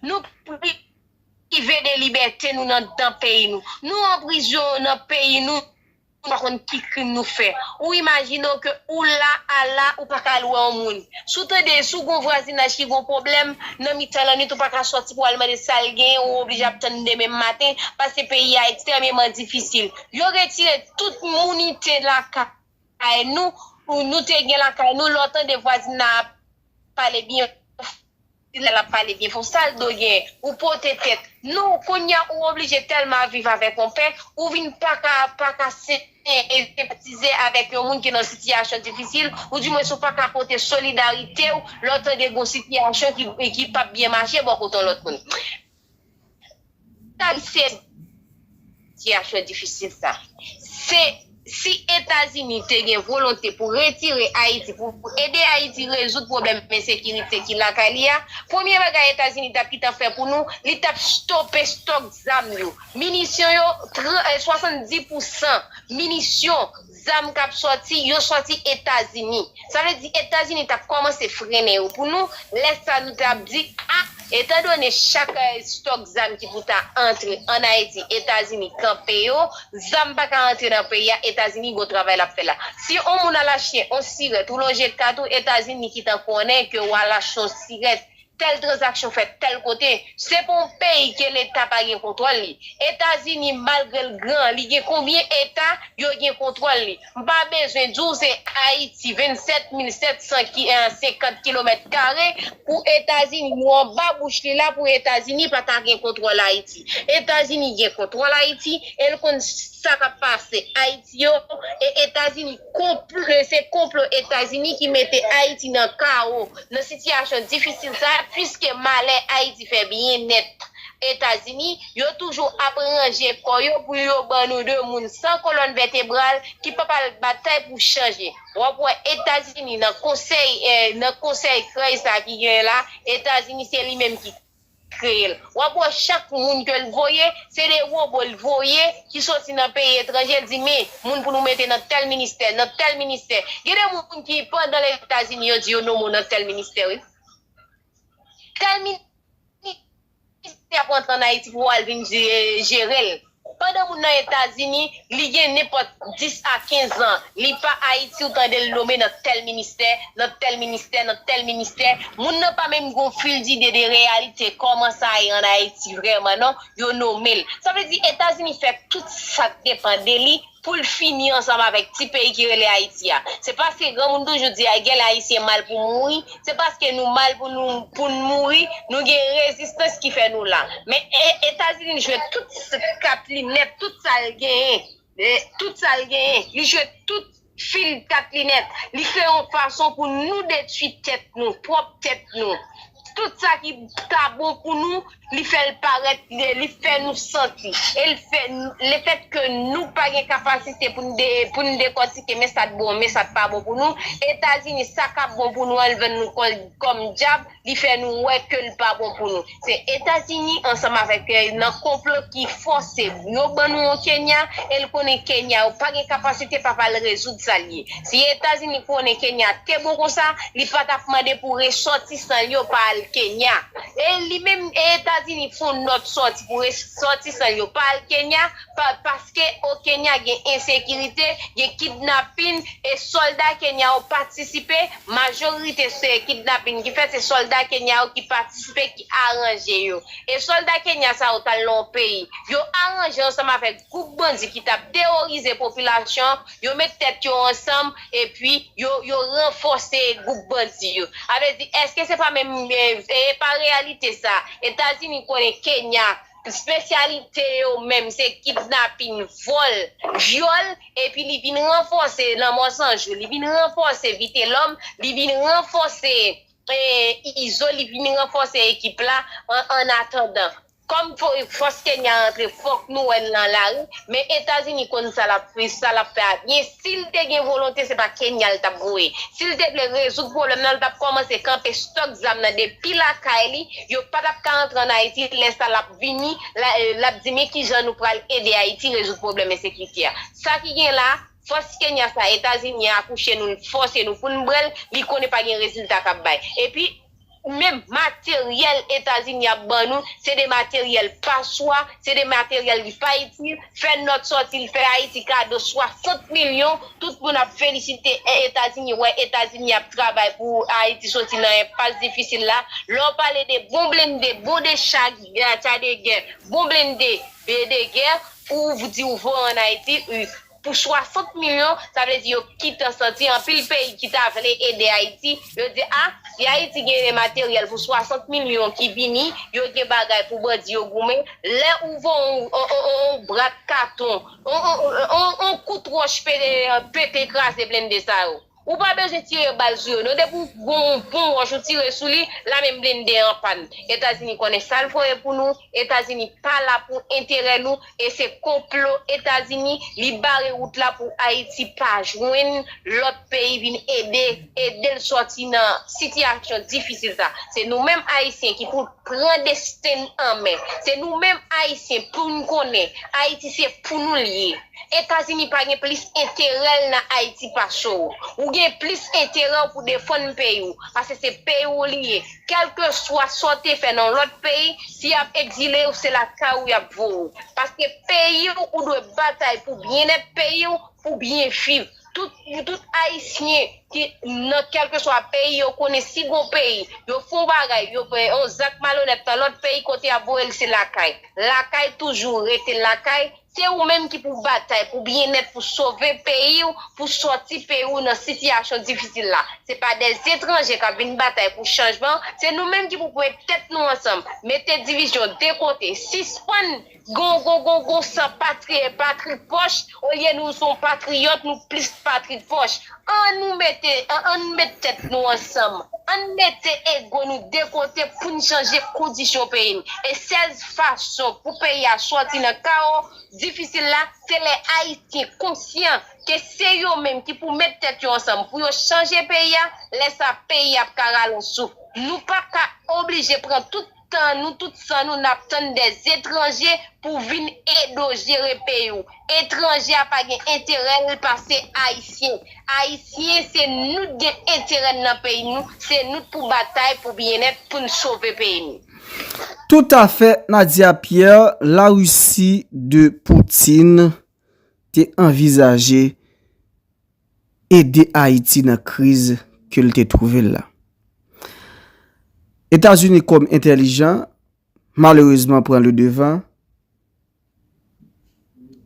Nou prive de libète nou nan, nan peyi nou. Nou an prizon nan peyi nou, nou pa konn ki krim nou fè. Ou imajine w ke ou la, a la, ou pa ka al wè yon moun. Si w tande, si w gon vwazinaj ki gon pwoblèm, nan mitan lannwit, ou pa ka sòti pou w al mande sa l genyen, ou oblije ap tann demen maten, paske peyi a ekstrèmeman difisil. Yo retire tout mounite lakay nou, ou nou te gen lakay nou, lè w tande vwazin nan ap pale byen, lè l ap pale byen fò, sa l do gen, ou pote tèt. Non, kounye a ou oblije tèlman ap viv avèk yon pè, ou vin pa ka, pa ka sen-, e, senpatize avèk yon moun ki nan sitiyasyon difisil, ou dimwens ou pa ka pote solidarite w, lè w tande gon sitiyasyon ki, ki p ap byen mache bò kote yon lòt moun. Sa se sitiyasyon difisil sa. Se, si Etazini te gen volonte pou retire Ayiti, pou, pou ede Ayiti rezoud pwoblèm ensekirite ki lakay li a, premye bagay Etazini t ap gentan fè pou nou, li t ap stope stòk zam yo. Minisyon yo, tran-, eh, swasanndis pousan minisyon, zam k ap sòti, yo sòti Etazini. Sa vle di Etazini t ap kòmanse frennen yo pou nou. Lè sa nou t ap di, a, etandone chak, eh, stòk zam ki pou ta antre ann Ayiti, Etazini kanpe yo, zam pa ka antre nan peyi a, Etazini gon travay l ap fè la. Si on moun al achte on sirèt ou lonje kat ou, Etazini gentan konnen ke w al achte on sirèt, tèl tranzaksyon fèt tèl kote, se pa yon peyi ke Leta pa gen kontwòl li. Etazini, malgre l gran, li gen konbyen Eta yo gen kontwòl li? M pa bezwen di w se Ayiti, vennsèt mil sèt san ki, eh, senkant kilomèt kare, pou Etazini, nou anba bouch li la pou Etazini pa ta gen kontwòl Ayiti. Etazini gen kontwòl Ayiti, e l konn sa k ap pase Ayiti yo, e Etazini konplo, se konplo Etazini ki mete Ayiti nan kawo, nan sitiyasyon difisil sa a, piske malè Ayiti fè byen nèt Etazini, yo toujou ap ranje kò yo pou yo ban nou de moun san kolòn vètebral ki p ap al batay pou chanje. W ap wè Etazini nan konsèy, eh, nan konsèy krèy sa ki genyen la, Etazini se li menm ki kreye l. W ap wè chak moun ke l voye, se de wobo l voye ki soti nan peyi etranje, l di, men, moun pou nou mete nan tèl ministè, nan tèl ministè. Gen de moun ki, pandan Etazini, yo di yo nonmen w nan tèl ministè, wi. Tèl ministè ap rantre ann Ayiti pou w al vin je-, jere l. Pandan moun nan Etazini, li gen nenpòt dis a kenz an, li pa Ayiti, ou tande l nonmen nan tèl ministè, nan tèl ministè, nan tèl ministè. Moun nan pa menm gon fil dide de reyalite, kòman sa ye ann Ayiti vrèman, non, yo nonmen l. Sa vle di Etazini fè tout sa k depann de li pou l fini ansanm avèk ti peyi ki rele Ayiti a. Se paske granmoun toujou di, ay, gen lè Ayisyen mal pou mouri, se paske nou mal pou nou, pou n mouri, nou gen rezistans ki fè nou la. Men e, Etazini jwe tout s-, kat li nèt, tout sa l genyen, e, tout sa l genyen, li jwe tout fil kat li nèt. Li kreye yon fason pou nou detwi tèt nou, pwòp tèt nou. tout sa ki ta bon pou nou, li fè l parèt, li, li fè nou santi. E l fè, lefètke nou pa gen kapasite pou n de, pou n dekòtike, men sa t bon, men sa t pa bon pou nou. Etazini, sa k ap bon pou nou an, l vann nou kò l kòm dyab, li fè nou wè ke l pa bon pou nou. Se Etazini ansanm avèk, eh, nan konplo ki fòse yo ban nou yon Kenya, e l konnen Kenya yo pa gen kapasite pa pral rezoud sa l ye. Si Etazini konnen Kenya te bon konsa, li pa t ap mande pou resòtisan l yo pa al Kenya. E li menm, e Etazini fè yon nòt sòti pou resòtisan l yo pa al Kenya, pa, paske o Kenya gen ensekirite, gen kidnapin, e sòlda Kenya yo patisipe, majorite se kidnapin ki fèt, se sòlda Kenya yo ki patisipe, ki aranje yo. E sòlda Kenya sa yo t al nan yon peyi, yo aranje ansanm avèk gwoup bandi ki t ap teworize popilasyon, yo met tèt yo ansanm, epi yo, yo ranfòse gwoup bandi yo. Sa vle di, èske se pa menm, eh, e pa reyalite sa? Etazini konnen Kenya, espesyalite yo menm, se kidnapin, vòl, vyòl, epi li vin ranfòse Lanmò San Jou, li vin ranfòse Vitelòm, li vin ranfòse, eh, Izo, li vin ranfòse ekip la an, an atandan. Kòm fò, fòs Kenya rantre, fòk nou wè l nan lari, men Etazini konn sa l ap, sa l ap fè a byen. Si l te gen volonte, se pa Kenya l t ap voye. Si l te vle rezoud pwoblèm nan, l t ap kòmanse kanpe stòk zam nan depi lakay li. Yo pa t ap ka antre ann Ayiti, lè sa l ap vini, la, eh, l ap di, "Men kijan nou pral ede Ayiti rezoud pwoblèm ensekirite a." Sa ki gen la, fòs Kenya sa Etazini a akouche nou, l fòse nou pou n bwè l, li konnen pa gen rezilta k ap bay. Epi, menm materyèl Etazini ap ban nou, se de materyèl paswa, se de materyèl ki pa itil. Fè nòt sòti, l fè Ayiti kado swasant milyon, tout moun ap felisite Etazini, wè Etazini ap travay pou Ayiti soti nan enpas difisil la. Lè w pale de bon blende, bon de cha, cha de gè, bon blende, be de gè, ou di ou voye ann Ayiti, pou swasant milyon, sa vle di yo kite santi anpil peyi ki ta vle ede Ayiti. Yo di, a, si Ayiti gen de materyèl pou swasant milyon ki vini, yo gen bagay pou bandi yo goumen. Lè ou voye yon, yon, yon, yon brat katon, yon, yon, yon, yon kout wòch pete, pete kraze blende sa yo. Ou pa bezwen tire bal sou yo, non. Depi w gon bon wòch ou tire sou li, la menm blende an pàn. Etazini konnen sa l voye pou nou, Etazini pa la pou enterè nou, e se konplo Etazini, li bare wout la pou Ayiti pa jwenn lòt peyi vin ede, ede l sòti nan sitiyasyon difisil sa. Se nou menm Ayisyen ki pou pran desten n an men. Se nou menm Ayisyen pou n konnen Ayiti se pou nou l ye. Etazini pa gen plis enterè l nan Ayiti pase w. Ou gen plis enterè w pou defann peyi w, paske se peyi w li ye. Kèlkeswa sa w te fè nan lòt peyi, si y ap egzile w, se lakay ou y ap voye w. Paske peyi w, ou dwe batay pou byennèt peyi w, pou byen viv. Tout, tout Ayisyen ki nan kèlkeswa peyi yo konnen si gon peyi, yo fè yon bagay, yo fè yon zak malonèt nan lòt peyi, kote y ap voye l, se lakay. Lakay toujou rete lakay. Se ou menm ki pou batay pou byennèt, pou sove peyi w, pou sòti peyi w nan sitiyasyon difisil la. Se pa dèzetranje k ap vin batay pou chanjman, se nou menm ki pou met tèt nou ansanm, mete divizyon de kote, sispann gon, gon, gon, gon san patri, patri pòch, olye nou se yon patriyòt, nou plis patri pòch. Ann nou mete, an, ann met tèt nou ansanm. Ann mete ego nou de kote pou n chanje kondisyon peyi n. E sèl fason pou peyi a sòti nan kawo difisil la, se lè Ayisyen konsyan ke se yo menm ki pou met tèt yo ansanm pou yo chanje peyi a, lè sa peyi a ap ka rale yon souf. Nou pa ka oblije pran tout tan nou, tout san nou, n ap tann dèzetranje pou vin ede w jere peyi w. Etranje a pa gen enterè l pase Ayisyen. Ayisyen, se nou k gen enterè n nan peyi nou, se nou k pou batay pou byennèt, pou n sove peyi nou. Toutafè, Nadia Pierre, Larisi de Poutine te anvizaje ede Ayiti nan kriz ke l te twouve l la. Etazini kòm entèlijan, malerezman pran le devan,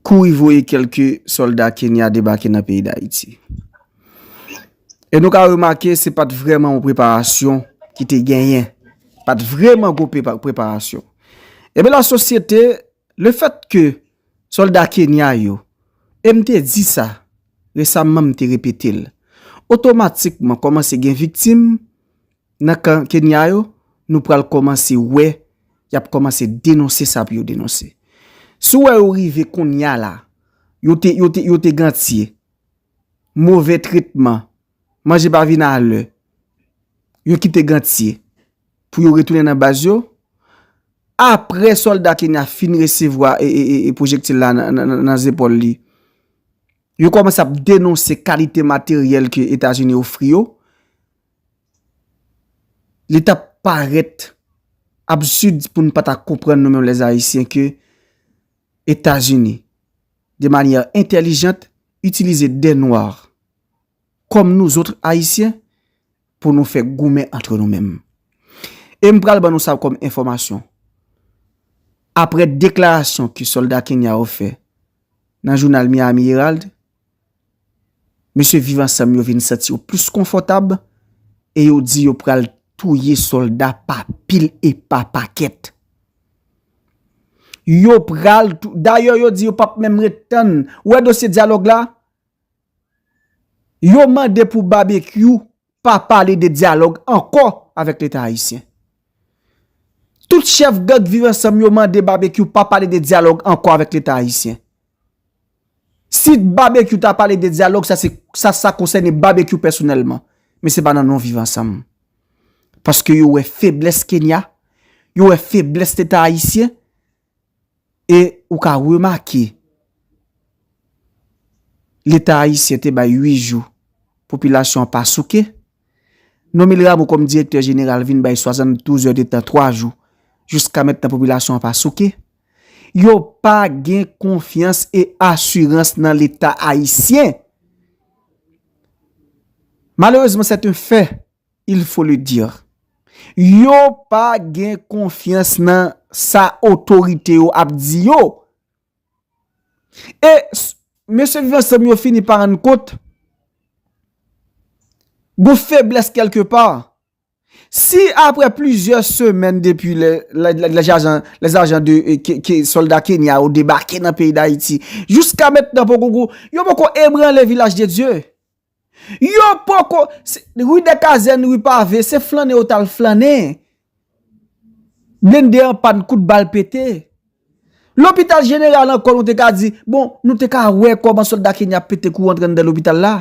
kouri voye kèlke sòlda Kenya debake nan peyi Dayiti. E nou ka remake se pa t vrèman yon preparasyon ki te genyen. Pa t vrèman gwo prepa- preparasyon. Ebyen lasosyete, lefètke sòlda Kenya yo, e m te di sa resamman, m te repete l, otomatikman kòmanse gen viktim nan kan Kenya yo, nou pral kòmanse wè, y ap kòmanse denonse sa pou yo denonse. Si w wè yo rive kounye a la, yo te, yo te, yo te gantye, move tretman, manje pa vin alè, yo kite gantye pou yo retounen nan baz yo. Apre sòlda Kenya fin resevwa e, e, e, e pwojektil la nan, nan, nan, nan zepòl li, yo kòmanse ap denonse kalite materyèl ke Etazini ofri yo. Li t ap parèt absid pou n pa ta konprann nou menm lèzayisyen ke Etazini, de manyè entèlijant, itilize dè nwa kòm nouzòt Ayisyen pou nou fè goumen antre nou menm. E m pral ban nou sa kòm enfòmasyon. Apre deklarasyon ke sòlda Kenya yo fè nan jounal Miami Herald, mesye Viv Ansanm yo vin santi yo plis konfòtab e yo di yo pral touye sòlda pa pil e pa pakèt. Yo pral tou-, dayè, yo di yo p ap menm ret tann. Ou wè dosye dyalòg la? Yo mande pou Babekyou pa pale de dyalòg ankò avèk Leta ayisyen. Tout chèf gang Viv Ansanm yo mande Babekyou pa pale de dyalòg ankò avèk Leta ayisyen. Si Babekyou ta pale de dyalòg, sa se, sa, sa konsène Babekyou pèsonèlman. Men se pa nan non Viv Ansanm. Paske yo wè feblès Kenya, yo wè feblès Leta ayisyen, e ou ka remake, Leta ayisyen te bay uit jou popilasyon an pa souke. Nonm Rameau kòm direktè jeneral vin bay swasanndouz è de tan, twa jou. Jiska mentnan popilasyon an pa souke. Yo pa gen konfyans e asirans nan Leta ayisyen. Malerezman, c'est un fait, il faut le dire. Yo pa gen konfyans nan sa otorite yo ap di yo. E s-, mesye Viv Ansanm yo fini pa rann kont gon feblès kèlkepa. Si apre plizyè semèn depi lè, lè, lè, lè ajan, lè ajan de, e, ke, ke sòlda Kenya yo debake nan peyi Dayiti, jiska mentnan poko gou, yo poko ebranle Vilaj de Dye. Yo poko, se, ri dè Kazèn, ri Pave, se flannen yo t al flannen. Blende an pàn, kout bal pete. Lopital jeneral ankò, nou te ka di, bon, nou te ka wè kòman sòlda Kenya ap pete kou antre anndan lopital la.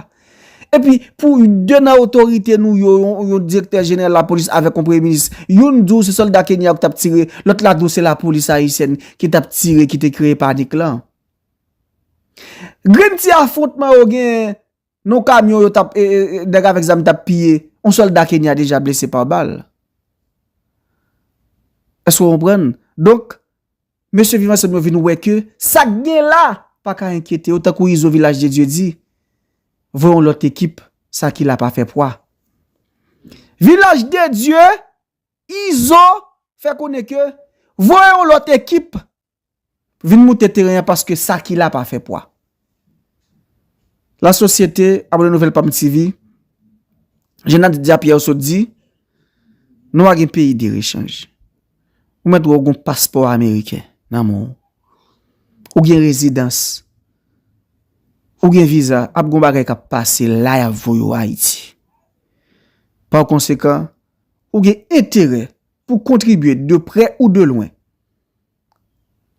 Epi, pou de nan otorite nou yo, yon, yon direktè jeneral lapolis avèk yon premye minis, youn di w se sòlda Kenya yo ki t ap tire, lòt la di w se lapolis ayisyèn ki t ap tire, ki te kreye panik lan. Grenn ti afwontman yo gen nan yon kamyon yo t ap, e, e, e, nèg avèk zam t ap piye, yon sòlda Kenya deja blese pa bal. Èske w konprann? Donk, mesye Viv Ansanm yo vin wè ke sa k gen la pa ka enkyete yo, tankou Izo Vilaj de Dye di, voye yon lòt ekip, sa ki la pa fè pwa. Vilaj de Dye, Izo fè konnen ke voye yon lòt ekip vin moute teren an paske sa ki la pa fè pwa. Lasosyete, abone nouvèl Pam T V, jan Nadia Pierre sot di, nou pa gen peyi de rechanj. Ou mèt wè w gon paspò ameriken nan men w. Ou gen rezidans. Ou gen viza, ap gon bagay k ap pase la, y ap voye w Ayiti. Pa konsekan, ou gen enterè pou kontribye de prè ou de lwen,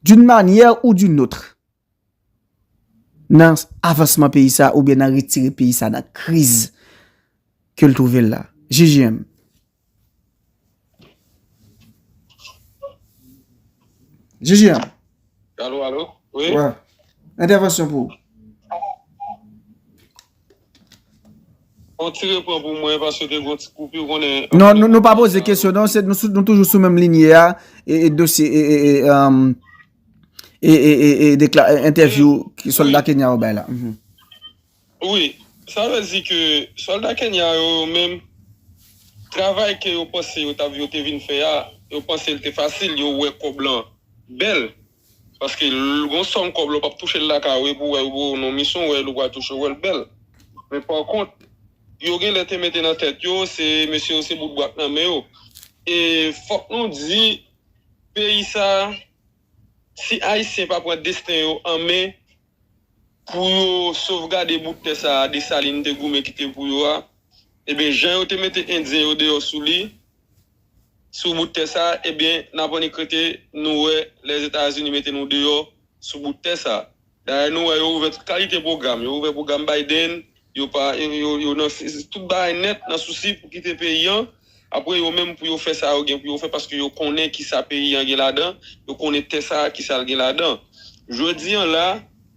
d'une manière ou d'une autre, nan avansman peyi sa oubyen nan retire peyi sa nan kriz ke l twouve l la. J J M. J J M. Alo, alo. Wi. Wè. Entèvansyon pou ou. On ti repran pou mwen, paske te gon ti koupi, ou konnen. Non, nou, nou pa poze kesyon, non, se, nou, sou- nou toujou sou menm linye a, e, e dosye, e, e, e, um, e, e, e, e dekla- e, entèvyou ki sòlda Kenya yo bay la. Mhm. Wi, sa vle di ke sòlda Kenya yo, yo menm, travay ke yo panse yo t ap, yo te vin fè a, yo panse l te fasil, yo wè kòb lan bèl. Paske l- gon sòm kòb la w p ap touche l lakay ou, epi w wè yo ba w nan misyon, w wè l ou pral touche, w wè l bèl. Men pa kont, yo genlè te mete nan tèt yo, se mesye yo se bout bwat nan men yo. E fòk nou di, peyi sa, si Ayisyen pa pran desten yo an men pou yo sovgade bout tè sa a Desalin te goumen kite pou yo a, ebyen, jan yo te mete Endyen yo deyò sou li, sou bout tè sa, ebyen, n ap annik rete, nou wè Lèzetazini mete nou deyò sou bout tè sa. Dayè, nou wè yo ouvè tout kalite pwogram. Yo ouvè pwogram Biden, yo pa, yo, yo, yo nan, tout bagay nèt nan sousi pou kite peyi an. Apre, yo menm pou yo fè sa yo gen pou yo fè, paske yo konnen ki sa peyi an gen ladan, yo konnen tè sa a ki sa l gen ladan. Jodi an la,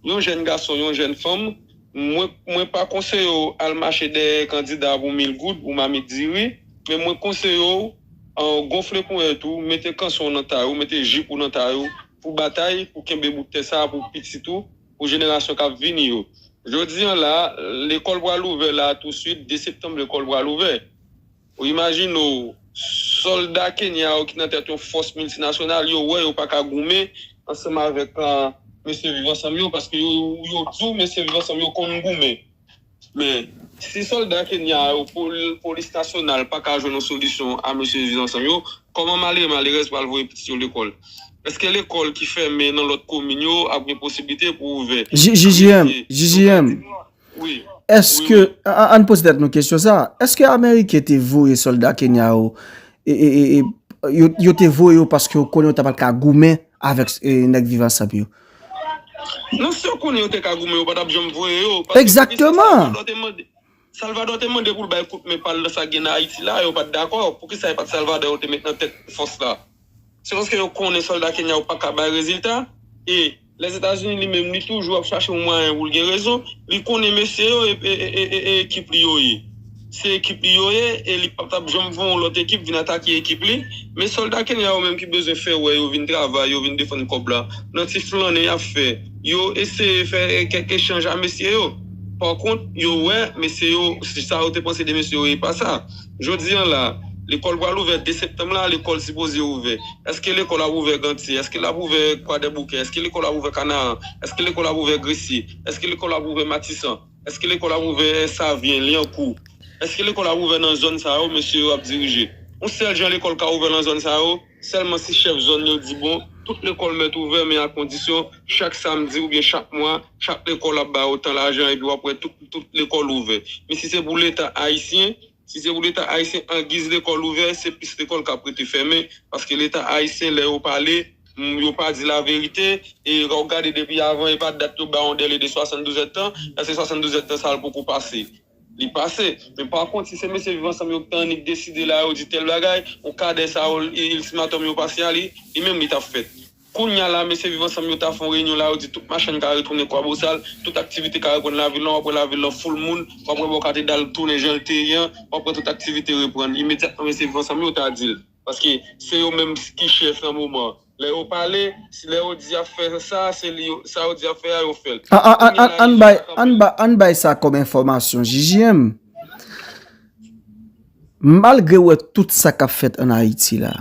yon jèn gason, yon jèn fanm, mwen, mwen pa konseye w al mache dèyè kandida pou mil goud, pou mamit diri, men mwen konseye w, an, gonfle ponyèt ou, mete kanson w nan tay ou, mete jip ou nan tay ou, pou batay, pou kenbe bout tè sa a, pou pitit ou, pou jenerasyon k ap vini yo. Jodi an la, lekòl pral ouvè la tousuit, de septanm lekòl pral ouvè. Ou imajine w, sòlda Kenya yo ki nan tèt yon fòs miltinasyonal, yo wè yo pa ka goumen ansanm avèk, ah, mesye Viv Ansanm yo, paske yo, yo di w mesye Viv Ansanm yo konn goumen. Men, si sòlda Kenya yo, pol-, polis nasyonal pa ka jwenn yon solisyon a mesye Viv Ansanm yo, kòman malere malerèz pral voye pitit yo lekòl? Èske lekòl ki fèmen nan lòt komin yo ap gen posiblite pou ouvè? J J M, J J M. Wi. Èske, an, an poze tèt nou kesyon sa, èske Ameriken te voye sòlda Kenya yo, e, e, e, e, yo, yo te voye yo paske yo konnen yo ta pral ka goumen avèk, e, nèg Viv Ansanm yo? Non, si yo konnen yo te ka goumen, yo pa t ap janm voye yo. Paske poukisa Salvador te mande, Salvador te mande pou l bay kout men pa l nan sa k gen nan Ayiti la, yo pa t dakò. Poukisa e pa t Salvador yo te met nan tèt fòs la? Se paske yo konnen sòlda Kenya yo pa ka bay rezilta. E Lèzetazini li menm, li toujou ap chache yon mwayen pou l gen rezon. Li konnen mesye yo e, e, e, e, e ekip li yo ye. Se ekip li yo ye, e li pa t ap janm voye yon lòt ekip vin atake ekip li. Men sòlda Kenya yo menm ki bezwen fè wè yo vin travay, yo vin defann kòb la. Nan ti flannen y ap fè, yo eseye fè kèk echanj a mesye yo. Pa kont, yo wè mesye yo, sa yo te panse de mesye yo, e pa sa. Jodi an la, lekòl pral ouvè de septanm la, lekòl sipoze ouvè. Èske lekòl ap ouvè Gantye? Èske l ap ouvè Kwadèboukè? Èske lekòl ap ouvè Kanaran? Èske lekòl ap ouvè Gresye? Èske lekòl ap ouvè Matisan? Èske lekòl ap ouvè Savyen, Lyankou? Èske lekòl ap ouvè nan zòn sa yo, mesye yo ap dirije? Yon sèl jan lekòl ka ouvè nan zòn sa yo, sèlman si chèf zòn yo di bon, tout lekòl mèt ouvè, men a kondisyon, chak samdi oubyen chak mwa, chak lekòl ap ba yo tan lajan, epi w ap wè tout, tout lekòl ouvè. Men si se pou Leta ayisyen, si se pou Leta ayisyen, angiz lekòl ouvè, se plis lekòl k ap rete fèmen, paske Leta ayisyen, lè yo pale, m, yo pa di laverite, e w gade depi avan, e pa dat yo ba yon dèle de swasanndouz èdtan, èske swasanndouz èdtan sa a poko pase? Li pase. Men pa kont, si se mesye Viv Ansanm yo ki t annik deside la, yo di tèl bagay, yon kadè sa yo, i-, iltimatòm yo pase a li, li menm li t ap fèt. Kounye a la, mesye Viv Ansanm yo ta fè yon reyinyon la, yo di tout machann ka retounen Kwabosal, tout aktivite ka reprann lavil lan, w ap wè lavil lan foul moun, w ap wè bò katedral tounen jan l te ye an, w ap wè tout aktivite reprann. Imedyatman, mesye Viv Ansanm yo ta di l. Paske se yo menm ki chèf nan moman an. Lè yo pale, si lè yo di y ap fè sa, se li yo, sa yo di y ap fè a, yo fè l. An, an, an, Kounye a la, an, an bay, an bay, an bay sa kòm enfòmasyon, J J M. Malgre w wè tout sa k ap fèt ann Ayiti la,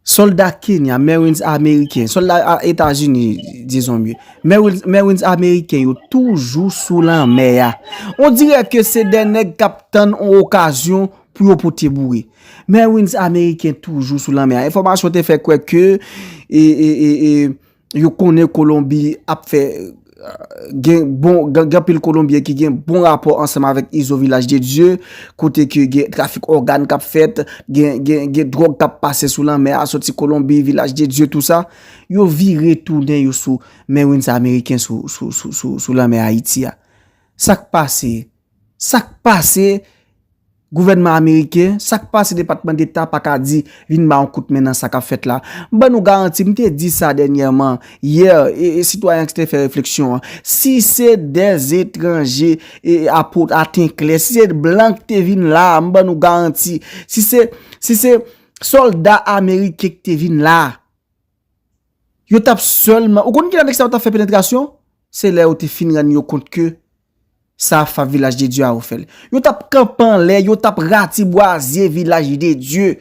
sòlda Kenya, Marines ameriken, sòlda a Etazini, dizon mye, Marines, Marines ameriken yo toujou sou lanmè a. On dirè ke se de nèg k ap tann on okazyon pou yo pote boure. Marines ameriken toujou sou lanmè a. Enfòmasyon te fè kwè ke, e, e, e, e, yo konnen Kolonbi ap fè, gen bon, gen, gen anpil Kolonbyen ki gen bon rapò ansanm avèk Izo Vilaj de Dye, kote ke gen trafik ògàn k ap fèt, gen, gen, gen dwòg k ap pase sou lanmè a, soti Kolonbi, Vilaj de Dye, tou sa. Yo vire tounen yo sou Marines ameriken sou, sou, sou, sou, sou lanmè Ayiti a. Sa k pase? Sa k pase? Gouvènman ameriken, sa k pase Depatman Deta pa ka di vin ba yon kout men nan sa k ap fèt la? M ban nou garanti, m te di sa dènyèman, yè, e, e sitwayen ki te fè refleksyon an. Si se dèzetranje, e, a po, a ten klè, si se blan ki te vin la, m ban nou garanti. Si se, si se sòlda ameriken ki te vin la, yo t ap sèlman, ou konn kilè nèg sa yo t ap fè penetrasyon? Se lè yo te fin rann yo kont ke sa ap fè Vilaj de Dye a yo fè l. Yo t ap kanpe anlè, yo t ap ratibwazye Vilaj de Dye.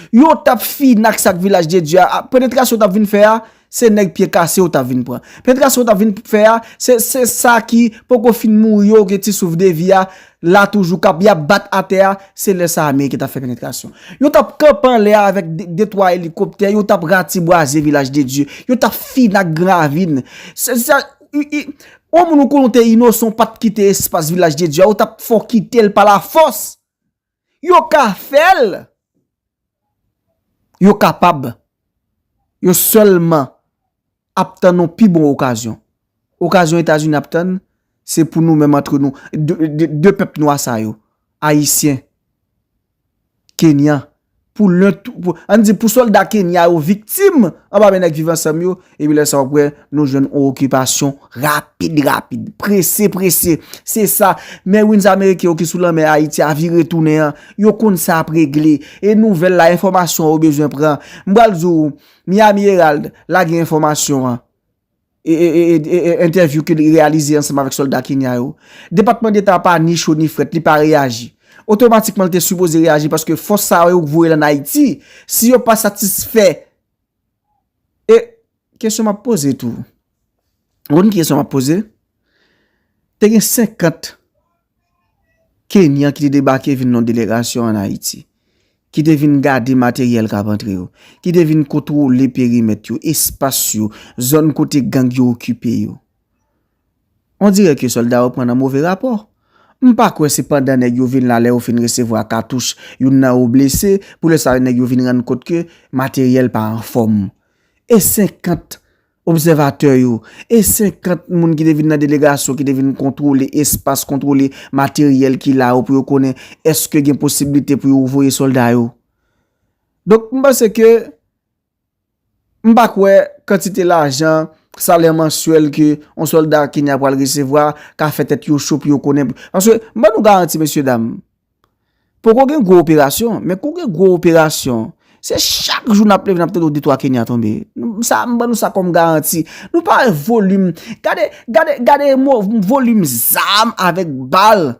Yo t ap fini ak sa k Vilaj de Dye a. Penetrasyon yo t ap vin fè a, se nèg pye kase yo t ap vin pran. Penetrasyon yo t ap vin fè a, se, se sa ki poko fin mouri yo, gen ti souf de vi a, la toujou k ap, y ap bat atè a, se lè sa Ameriken t ap fè penetrasyon. Yo t ap kanpe anlè a avèk de, de twa elikoptè, yo t ap ratibwazye Vilaj de Dye, yo t ap fini ak Gran Ravin. Se, se, i, i, yon moun ou konnen w te inosan, w pa t kite espas Vilaj de Dye a, yo t ap fè w kite l pa lafòs. Yo ka fè l. Yo kapab. Yo sèlman ap tann yon pi bon okazyon. Okazyon Etazini ap tann, se pou nou menm antre nou, de, de, de pèp nwa sa yo, Ayisyen, Kenyan, pou len, pou, ann di pou sòlda Kenya yo viktim anba men nèg Viv Ansanm yo, epi lè sa w ap wè nou jwenn yon okipasyon rapid, rapid, prese, prese. Se sa. Marines ameriken yo ki sou lanmè Ayiti a vire tounen an, yo konn sa ap regle. E nouvèl la, enfòmasyon yo bezwen pran. M pral di w, Miami Herald lage enfòmasyon an. E, e, e, e, e entèvyou ke li reyalize ansanm avèk sòlda Kenya yo. Depatman Deta pa ni cho ni frèt, li pa reyaji. Otomatikman, li te sipoze reyaji paske fòs sa yo voye l ann Ayiti, si yo pa satisfè. E kesyon m ap poze tou, ou konn ki kesyon m ap poze? Te gen senkant Kenyan ki te debake vin nan yon delegasyon ann Ayiti, ki te vin gade materyèl k ap antre yo, ki te vin kontwole perimèt yo, espas yo, zòn kote gang yo okipe yo. On dirè ke sòlda yo pran nan move rapò. M pa kwè se pandan nèg yo vin la, lè yo fin resevwa katouch, youn nan yo blese, pou lè sa a nèg yo vin rann kont ke materyèl pa anfòm. E senkant obsèvatè yo, e senkant moun ki te vin nan delegasyon, ki te vin kontwole espas, kontwole materyèl ki la yo pou yo konnen èske gen posiblite pou yo voye sòlda yo. Donk, m panse ke, m pa kwè kantite lajan, salè mansyèl ke yon sòlda Kenya pral resevwa ka fè tèt yo cho pou yo konnen. Paske, m ban nou garanti, mesye dam, poko gen gwo operasyon, men kou gen gwo operasyon, se chak jou n ap leve, n ap tande de twa Kenya tonbe. Nou, sa, m ban nou sa kòm garanti. Nou pa wè volim, gade, gade, gade mo, volim zam avèk bal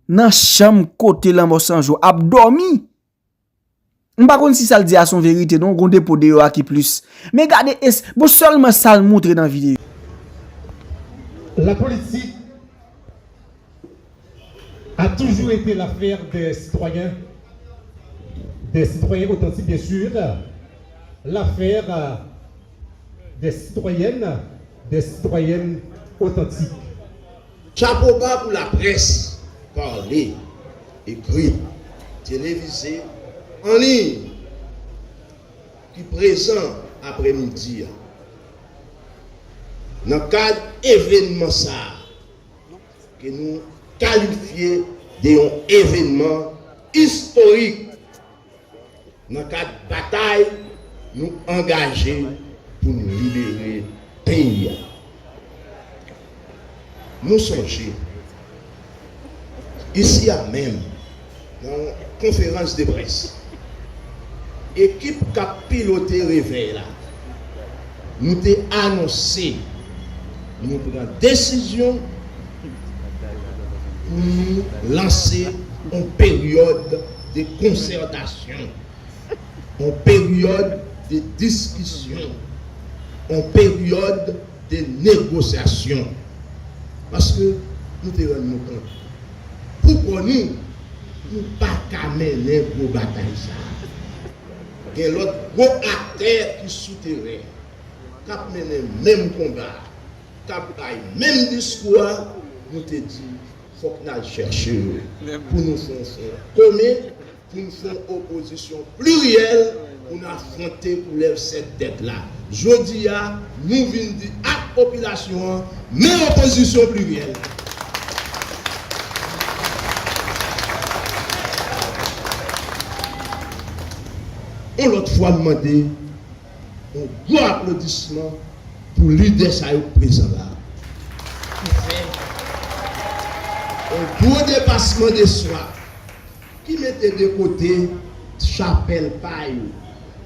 nan chanm kote Lanmò San Jou ap dòmi. M pa konn si sa l di a se yon verite non, gon depo deyò a ki plis. Men gade, es, bon, sèlman sa l montre nan videyo. La politique a toujours été l'affaire des citoyens, des citoyens authentiques, bien sûr, l'affaire des citoyennes, des citoyennes authentiques. Chapo ba pou laprès, pale, ekri, televize, an liy, ki prezan aprèmidi a. Nan kad evènman sa a, ke nou kalifye de yon evènman istorik nan kad batay nou angaje pou n libere peyi a. Nou sonje, isi a menm, nan yon konferans de près, ekip k ap pilote revèy la, nou te anonse nou pran desizyon pou nou lanse yon peryòd de konsètasyon, yon peryòd de diskisyon, yon peryòd de negosyasyon. Paske nou te rann nou kont, pou kò nou, nou pa ka mennen gwo batay sa a. Gen lòt gwo aktè ki sou teren, k ap mennen menm konba a, k ap bay menm diskou a, nou te di, fòk n al chèche yo pou nou fè yon fwon komen, pou n fè yon opozisyon pliryèl, pou n afwonte koulèv sèt tèt la. Jodi a, nou vin di ak popilasyon an, men opozisyon pliryèl. Yon lòt fwa, m mande yon gwo aplodisman pou lidè sa yo k prezan la. Yon gwo depasman de swa, ki mete de kote chapèl pa yo,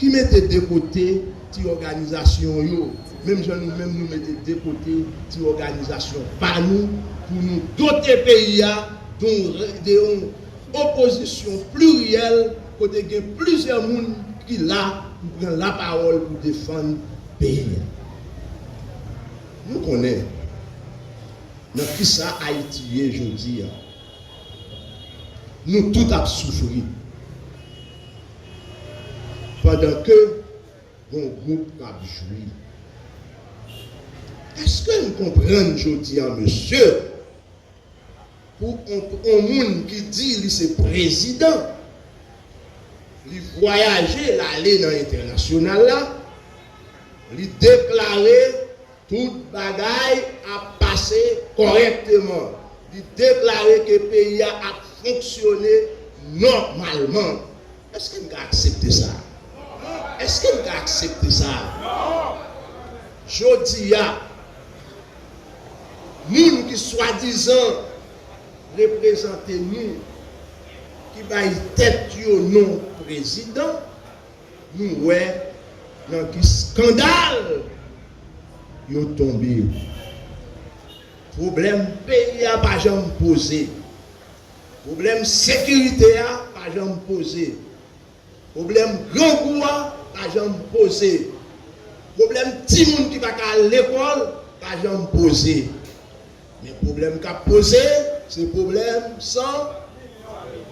ki mete de kote ti òganizasyon yo, menm jan nou menm nou mete de kote ti òganizasyon pa nou, pou nou dote peyi a de yon, de yon opozisyon pliryèl, kote gen plizyè moun ki la pou pran lapawòl pou defann peyi a. Nou konnen nan kisa Ayiti ye jodi a. Nou tout ap soufri, pandan ke gon gwoup k ap jwi. Èske n konprann jodi a, mesye, pou on, on moun ki di li se prezidan, Li vwayaje, l ale nan entènasyonal la, li deklare tout bagay ap pase kòrèkteman. Li deklare ke peyi a ap fonksyone nòmalman. Èske n ka aksepte sa? Èske n ka aksepte sa? Jodi a, moun ki swadizan reprezante nou, ki bay tèt yo non prezidan, nou wè nan ki eskandal yo tonbe. Pwoblèm peyi a pa janm poze. Pwoblèm sekirite a pa janm poze. Pwoblèm grangou a pa janm poze. Pwoblèm timoun ki pa ka al lekòl pa janm poze. Men pwoblèm k ap poze, se pwoblèm san.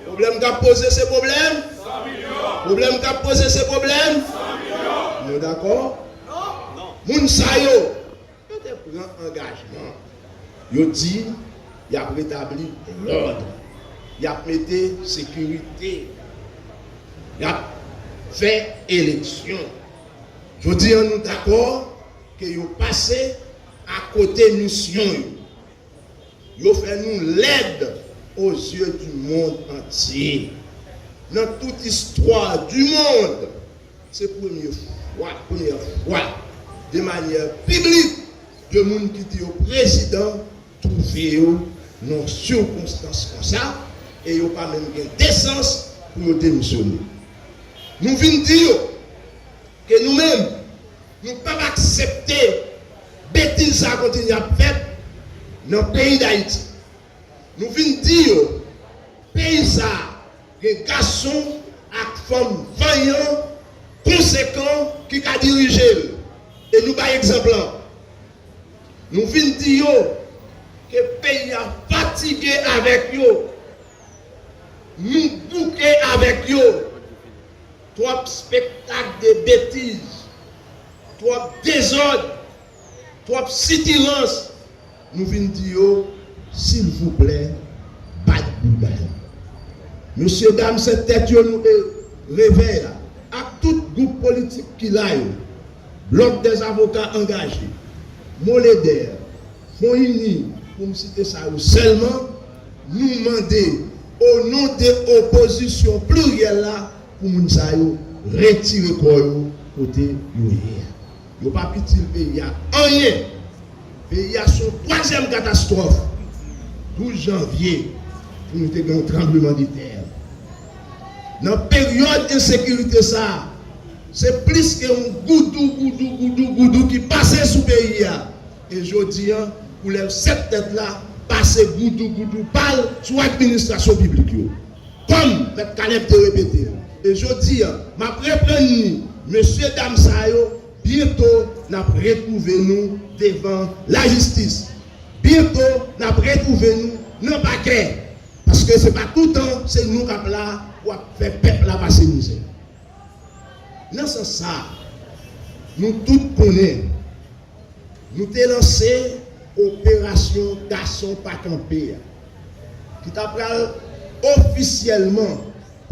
Pwoblèm k ap poze, se pwoblèm. Pwoblèm k ap poze, se pwoblèm. Nou dakò? Moun sa yo, yo te pran angajman. Yo di y ap retabli lòd. Y ap mete sekirite. Y ap fè eleksyon. Jodi a, nou dakò ke yo pase akote misyon yo. Yo fè nou lèd aux yeux du monde entier. Nan tout istwa du monde, se premye fwa, premyè fwa, de manyè piblik, de moun ki di yo prezidan twouve yo nan sikonstans konsa, e yo pa menm gen desans pou yo demisyone. Nou vin di yo ke nou menm, nou p ap aksepte betiz sa a kontinye ap fèt nan peyi Dayiti. Nou vin di yo, peyi sa a gen gason ak fanm vanyan, konsekan, ki ka dirije l. E nou bay egzanp lan. Nou vin di yo ke peyi a fatige avèk yo. Nou bouke avèk yo. Twòp spektak de betiz, twòp dezòd, twòp sitirans. Nou vin di yo, silvouplè, bat bouda yo. Mesye dam sèt tèt yo, nou, e, Revèy la, ak tout gwoup politik ki la yo, Bloc des avocats engagés, Moleder, Fon Ini, pou m site sa yo sèlman, nou mande, o non de opozisyon pliryèl la, pou moun sa yo retire kò yo kote yo ye a. Yo p ap itil peyi a anyen. Peyi a se yon twazyèm katastwòf. Douz janvye, pou nou te gen yon tranblemanntè. Nan peryòd ensekirite sa a, se plis ke yon goudou, goudou, goudou, goudou ki pase sou peyi a. E jodi a, koulèv sèt tèt la pase goudou, goudou pa l sou administrasyon piblik yo. Kòm Mèt Caleb te repete l. E jodi a, m ap reprann li, mesye dam sa yo, byento n ap retwouve nou devan lajistis. Byento n ap retwouve nou nan pakè. Paske se pa toutan se nou k ap la pou ap fè pèp la pase mizè. Nan sans sa a, nou tout konnen, nou te lanse operasyon Gason Pa Kanpe a, ki ta pral ofisyèlman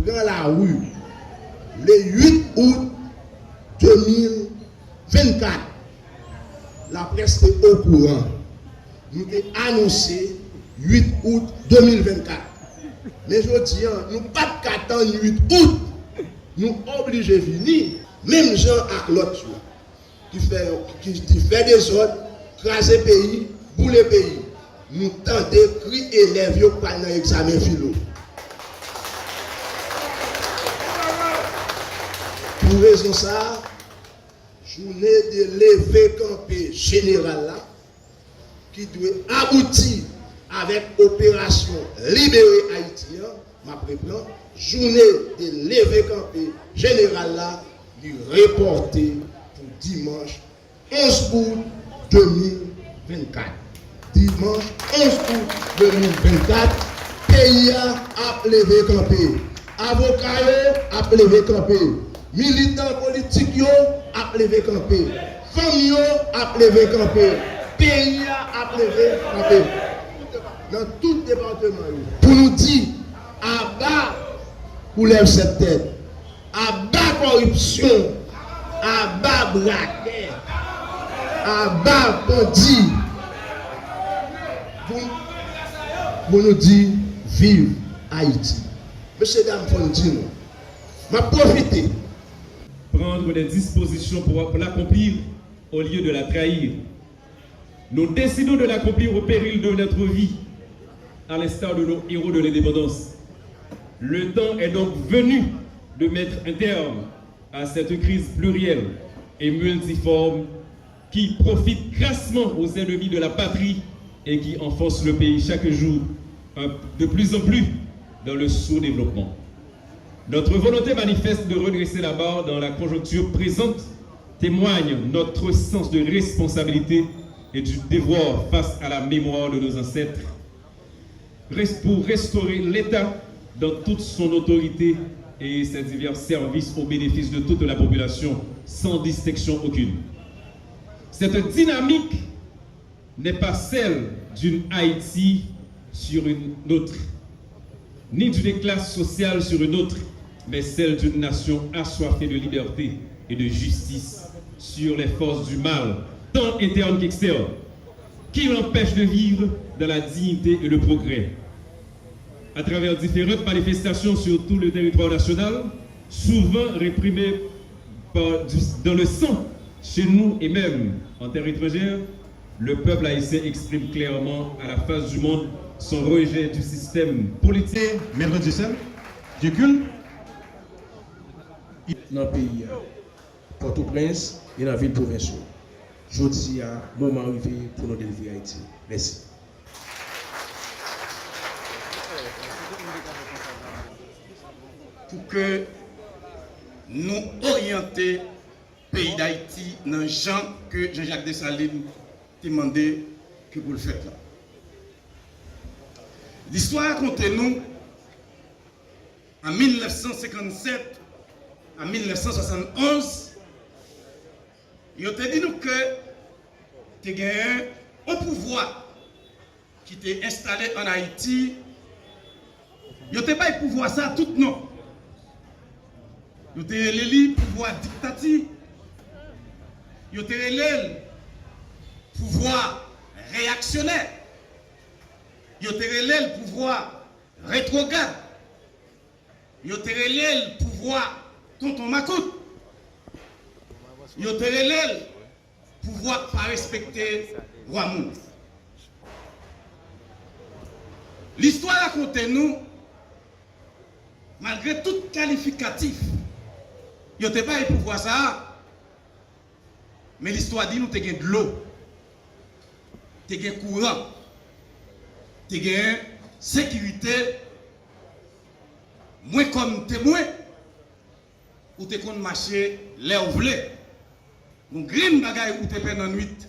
pran lari le uit out de mil vennkat. Laprès te okouran. Nou te anonse uit out de mil vennkat. Men jodi a, nou pa t ka tann uit out. Nou oblije vini, menm jan ak lòt yo, ki fè, ki, ki fè dezòd, kraze peyi, boule peyi. Nou tande kri elèv yo k pral nan egzamen filo. Pou rezon sa a, jounen de leve kanpe jeneral la, ki dwe abouti avèk operasyon Libere Ayiti an, m ap reprann, jounen de leve kanpe jeneral la, li repòte pou dimanch onz out de mil vennkat. Dimanch onz out de mil vennkat, peyi a ap leve kanpe. Avoka yo ap leve kanpe. Militan politik yo ap leve kanpe. Fanm yo ap leve kanpe. Peyi a ap leve kanpe. Nan tout depatman yo. Pou nou di, aba koulèv sèt tèt. Aba kòripsyon! Aba brakè! Aba bandi! Pou, pou nou di viv Ayiti. Mesye dam, fò n di nou. M ap pwofite. Prendre des dispositions pour, pour l'accomplir au lieu de la trahir. Nous décidons de l'accomplir au péril de notre vie, à l'instar de nos héros de l'indépendance. Le temps est donc venu de mettre un terme à cette crise plurielle et multiforme qui profite grassement aux ennemis de la patrie et qui enfonce le pays chaque jour un- de plus en plus dans le sous-développement. Notre volonté manifeste de redresser la barre dans la conjoncture présente témoigne notre sens de responsabilité et du devoir face à la mémoire de nos ancêtres, res- pour restaurer l'État dans toute son autorité et ses divers services au bénéfice de toute la population, sans distinction aucune. Cette dynamique n'est pas celle d'une Haïti sur une autre, ni d'une classe sociale sur une autre, mais celle d'une nation assoiffée de liberté et de justice sur les forces du mal, tant interne qu'externe, qui l'empêchent de vivre dans la dignité et le progrès. À travers différentes manifestations sur tout le territoire national, souvent réprimées par, du- dans le sang, chez nous et même en terre étrangère, le peuple haïtien exprime clairement à la face du monde son rejet du système politique. Maître Dussel, du culte. Nan peyi a, Pòtoprens e nan vil pwovens yo. Jodi a, moman an rive pou nou delivre Ayiti. Mèsi. Pou ke nou oryante peyi Dayiti nan jan ke Jean-Jacques Dessalines te mande ke pou l fèt la. Listwa rakonte nou, an mil nèf san senkannsèt a mil nèf san swasannonz, yo te di nou ke te genyen yon pouvwa ki te enstale ann Ayiti, yo te bay pouvwa sa tout non. Yo te rele li pouvwa diktati. Yo te rele l pouvwa reyaksyonè. Yo te rele l pouvwa retwograd. Yo te rele l pouvwa tonton makout. Yo te rele l pouvwa pa respekte dwa moun. Listwa rakonte nou, malgre tout kalifikatif yo te bay pouvwa sa a, men listwa di nou te gen dlo, te gen kouran, te gen sekirite. Mwen kòm temwen, ou te konn mache lè w vle. Yon grenn bagay ou te pè nan nwit,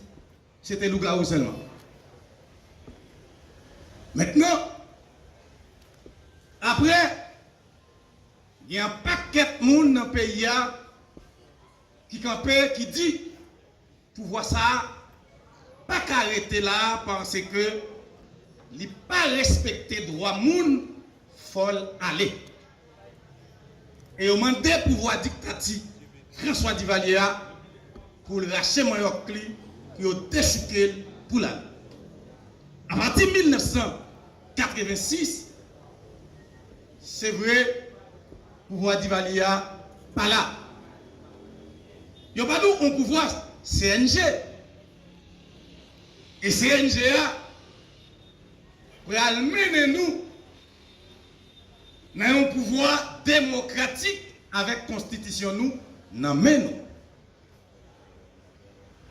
se te lougawou sèlman. Mentnan, apre, gen yon pakèt moun nan peyi a ki kanpe, ki di, pouvwa sa a pa ka rete la a paske li pa respekte dwa moun, fò l ale. E yo mande pouvwa diktati François Duvalier a pou l rache manyòk li, pou yo dechike l pou l ale. Apati mil nèf san katrevensis, se vre, pouvwa Duvalier a pa la. Yo ba nou yon pouvwa C N G. E C N G a pral mennen nou nan yon pouvwa demokratik avèk konstitisyon nou nan men nou.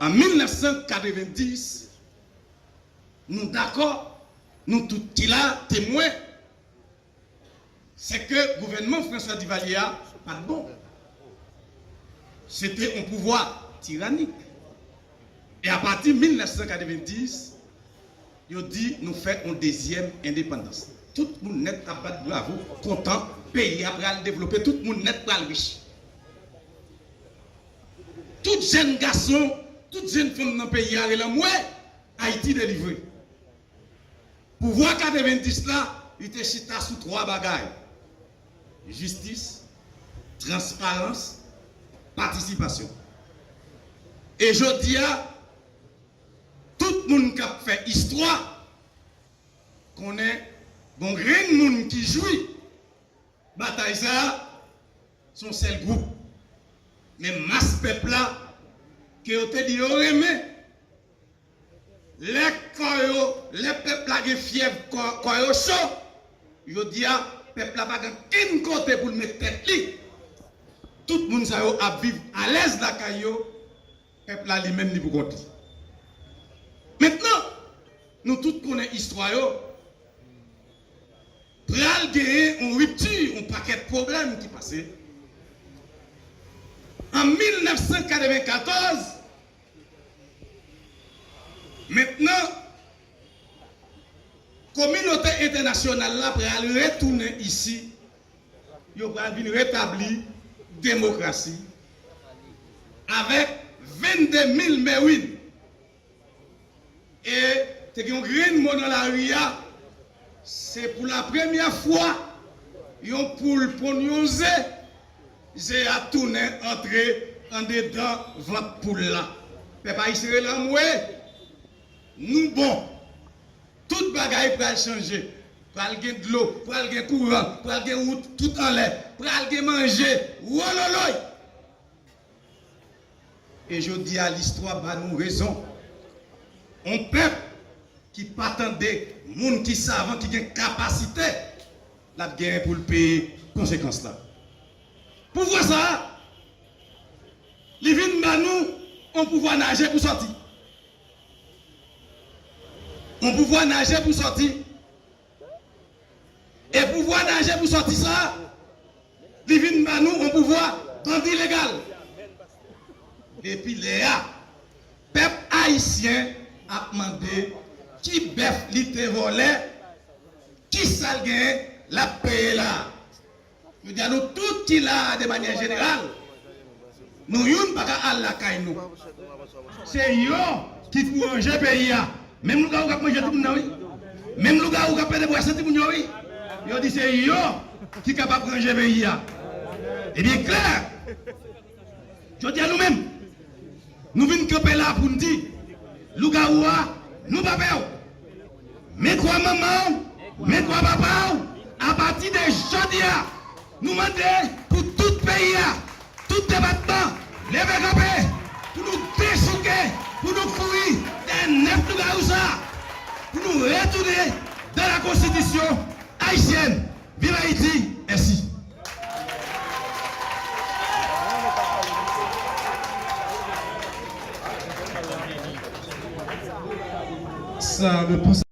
An mil nèf san katrevenndis, nou dakò, nou tout ki la, temwen, se ke gouvènman François Duvalier a pa t bon. Se te yon pouvwa tiranik. E apati mil nèf san katrevenndis, yo di nou fè yon dezyèm endepandans. Tout moun nèt ap bat bravo, kontan, peyi a pral devlope, tout moun nèt pral rich. Tout jèn gason, tout jèn fanm nan peyi a rele anmwe, Ayiti delivre. Pouvwa katrevenndis la, li te chita sou twa bagay: jistis, transparans, patisipasyon. E jodi a, tout moun k ap fè istwa konnen gon grenn moun ki jwi batay sa a, se yon sèl gwoup. Men mas pèp la, ke yo te di yo renmen, lè kò yo, lè pèp la gen fyèv, kò, kò yo cho, jodi a, pèp la pa gen kenn kote pou l met tèt li. Tout moun sa yo ap viv alèz lakay yo, pèp la li menm li pou kont li. Mentnan, nou tout konnen istwa yo, pral genyen yon ripti, yon pakèt pwoblèm ki pase. An mil nèf san katrevenkatòz, mentnan, kominote entènasyonal la pral retounen isi, yo pral vin retabli demokrasi avèk vennde mil mewin. E te gen yon grenn mo nan lari a, se pou lapremyè fwa yon poul ponn yon ze, ze a tounen antre andedan vant poul la. Pèp ayisyen rele anmwe, nou bon. Tout bagay pral chanje. Pral gen dlo, pral gen kouran, pral gen wout tout anlè, pral gen manje, wololoy. E jodi a, listwa ba nou rezon. Yon pèp ki pa tande moun ki savan, ki gen kapasite, l ap genyen pou l peye konsekans la. Pouvwa sa a, li vin ba nou yon pouvwa naje pou sòti. Yon pouvwa naje pou sòti. E pouvwa naje pou sòti sa a, li vin ba nou yon pouvwa bandi legal. Depi lè a, pèp ayisyen ap mande ki bèf li te vòlè, ki sa l genyen l ap peye la a. Jodi a, nou tout ki la a, de manyè jeneral, nou youn pa ka al lakay nou. Se yo ki pou ranje peyi a. Menm lougawou k ap manje timoun nan, wi. Menm lougawou k ap pede bwè san timoun yo, wi. Yo di se yo ki kapab ranje peyi a. Ebyen, klè, jodi a nou menm, nou vin kanpe la pou n di, lougawou a, nou pa pè w. Men kwa manman w, men kwa papa w, apati de jodi a, nou mande pou tout peyi a, tout depatman, leve kanpe, pou nou dechouke, pou nou kouri dèyè nèf lougawou sa, pou nou retounen dans la constitution haïtienne. Viv Ayiti! Mèsi. Sa, mwen panse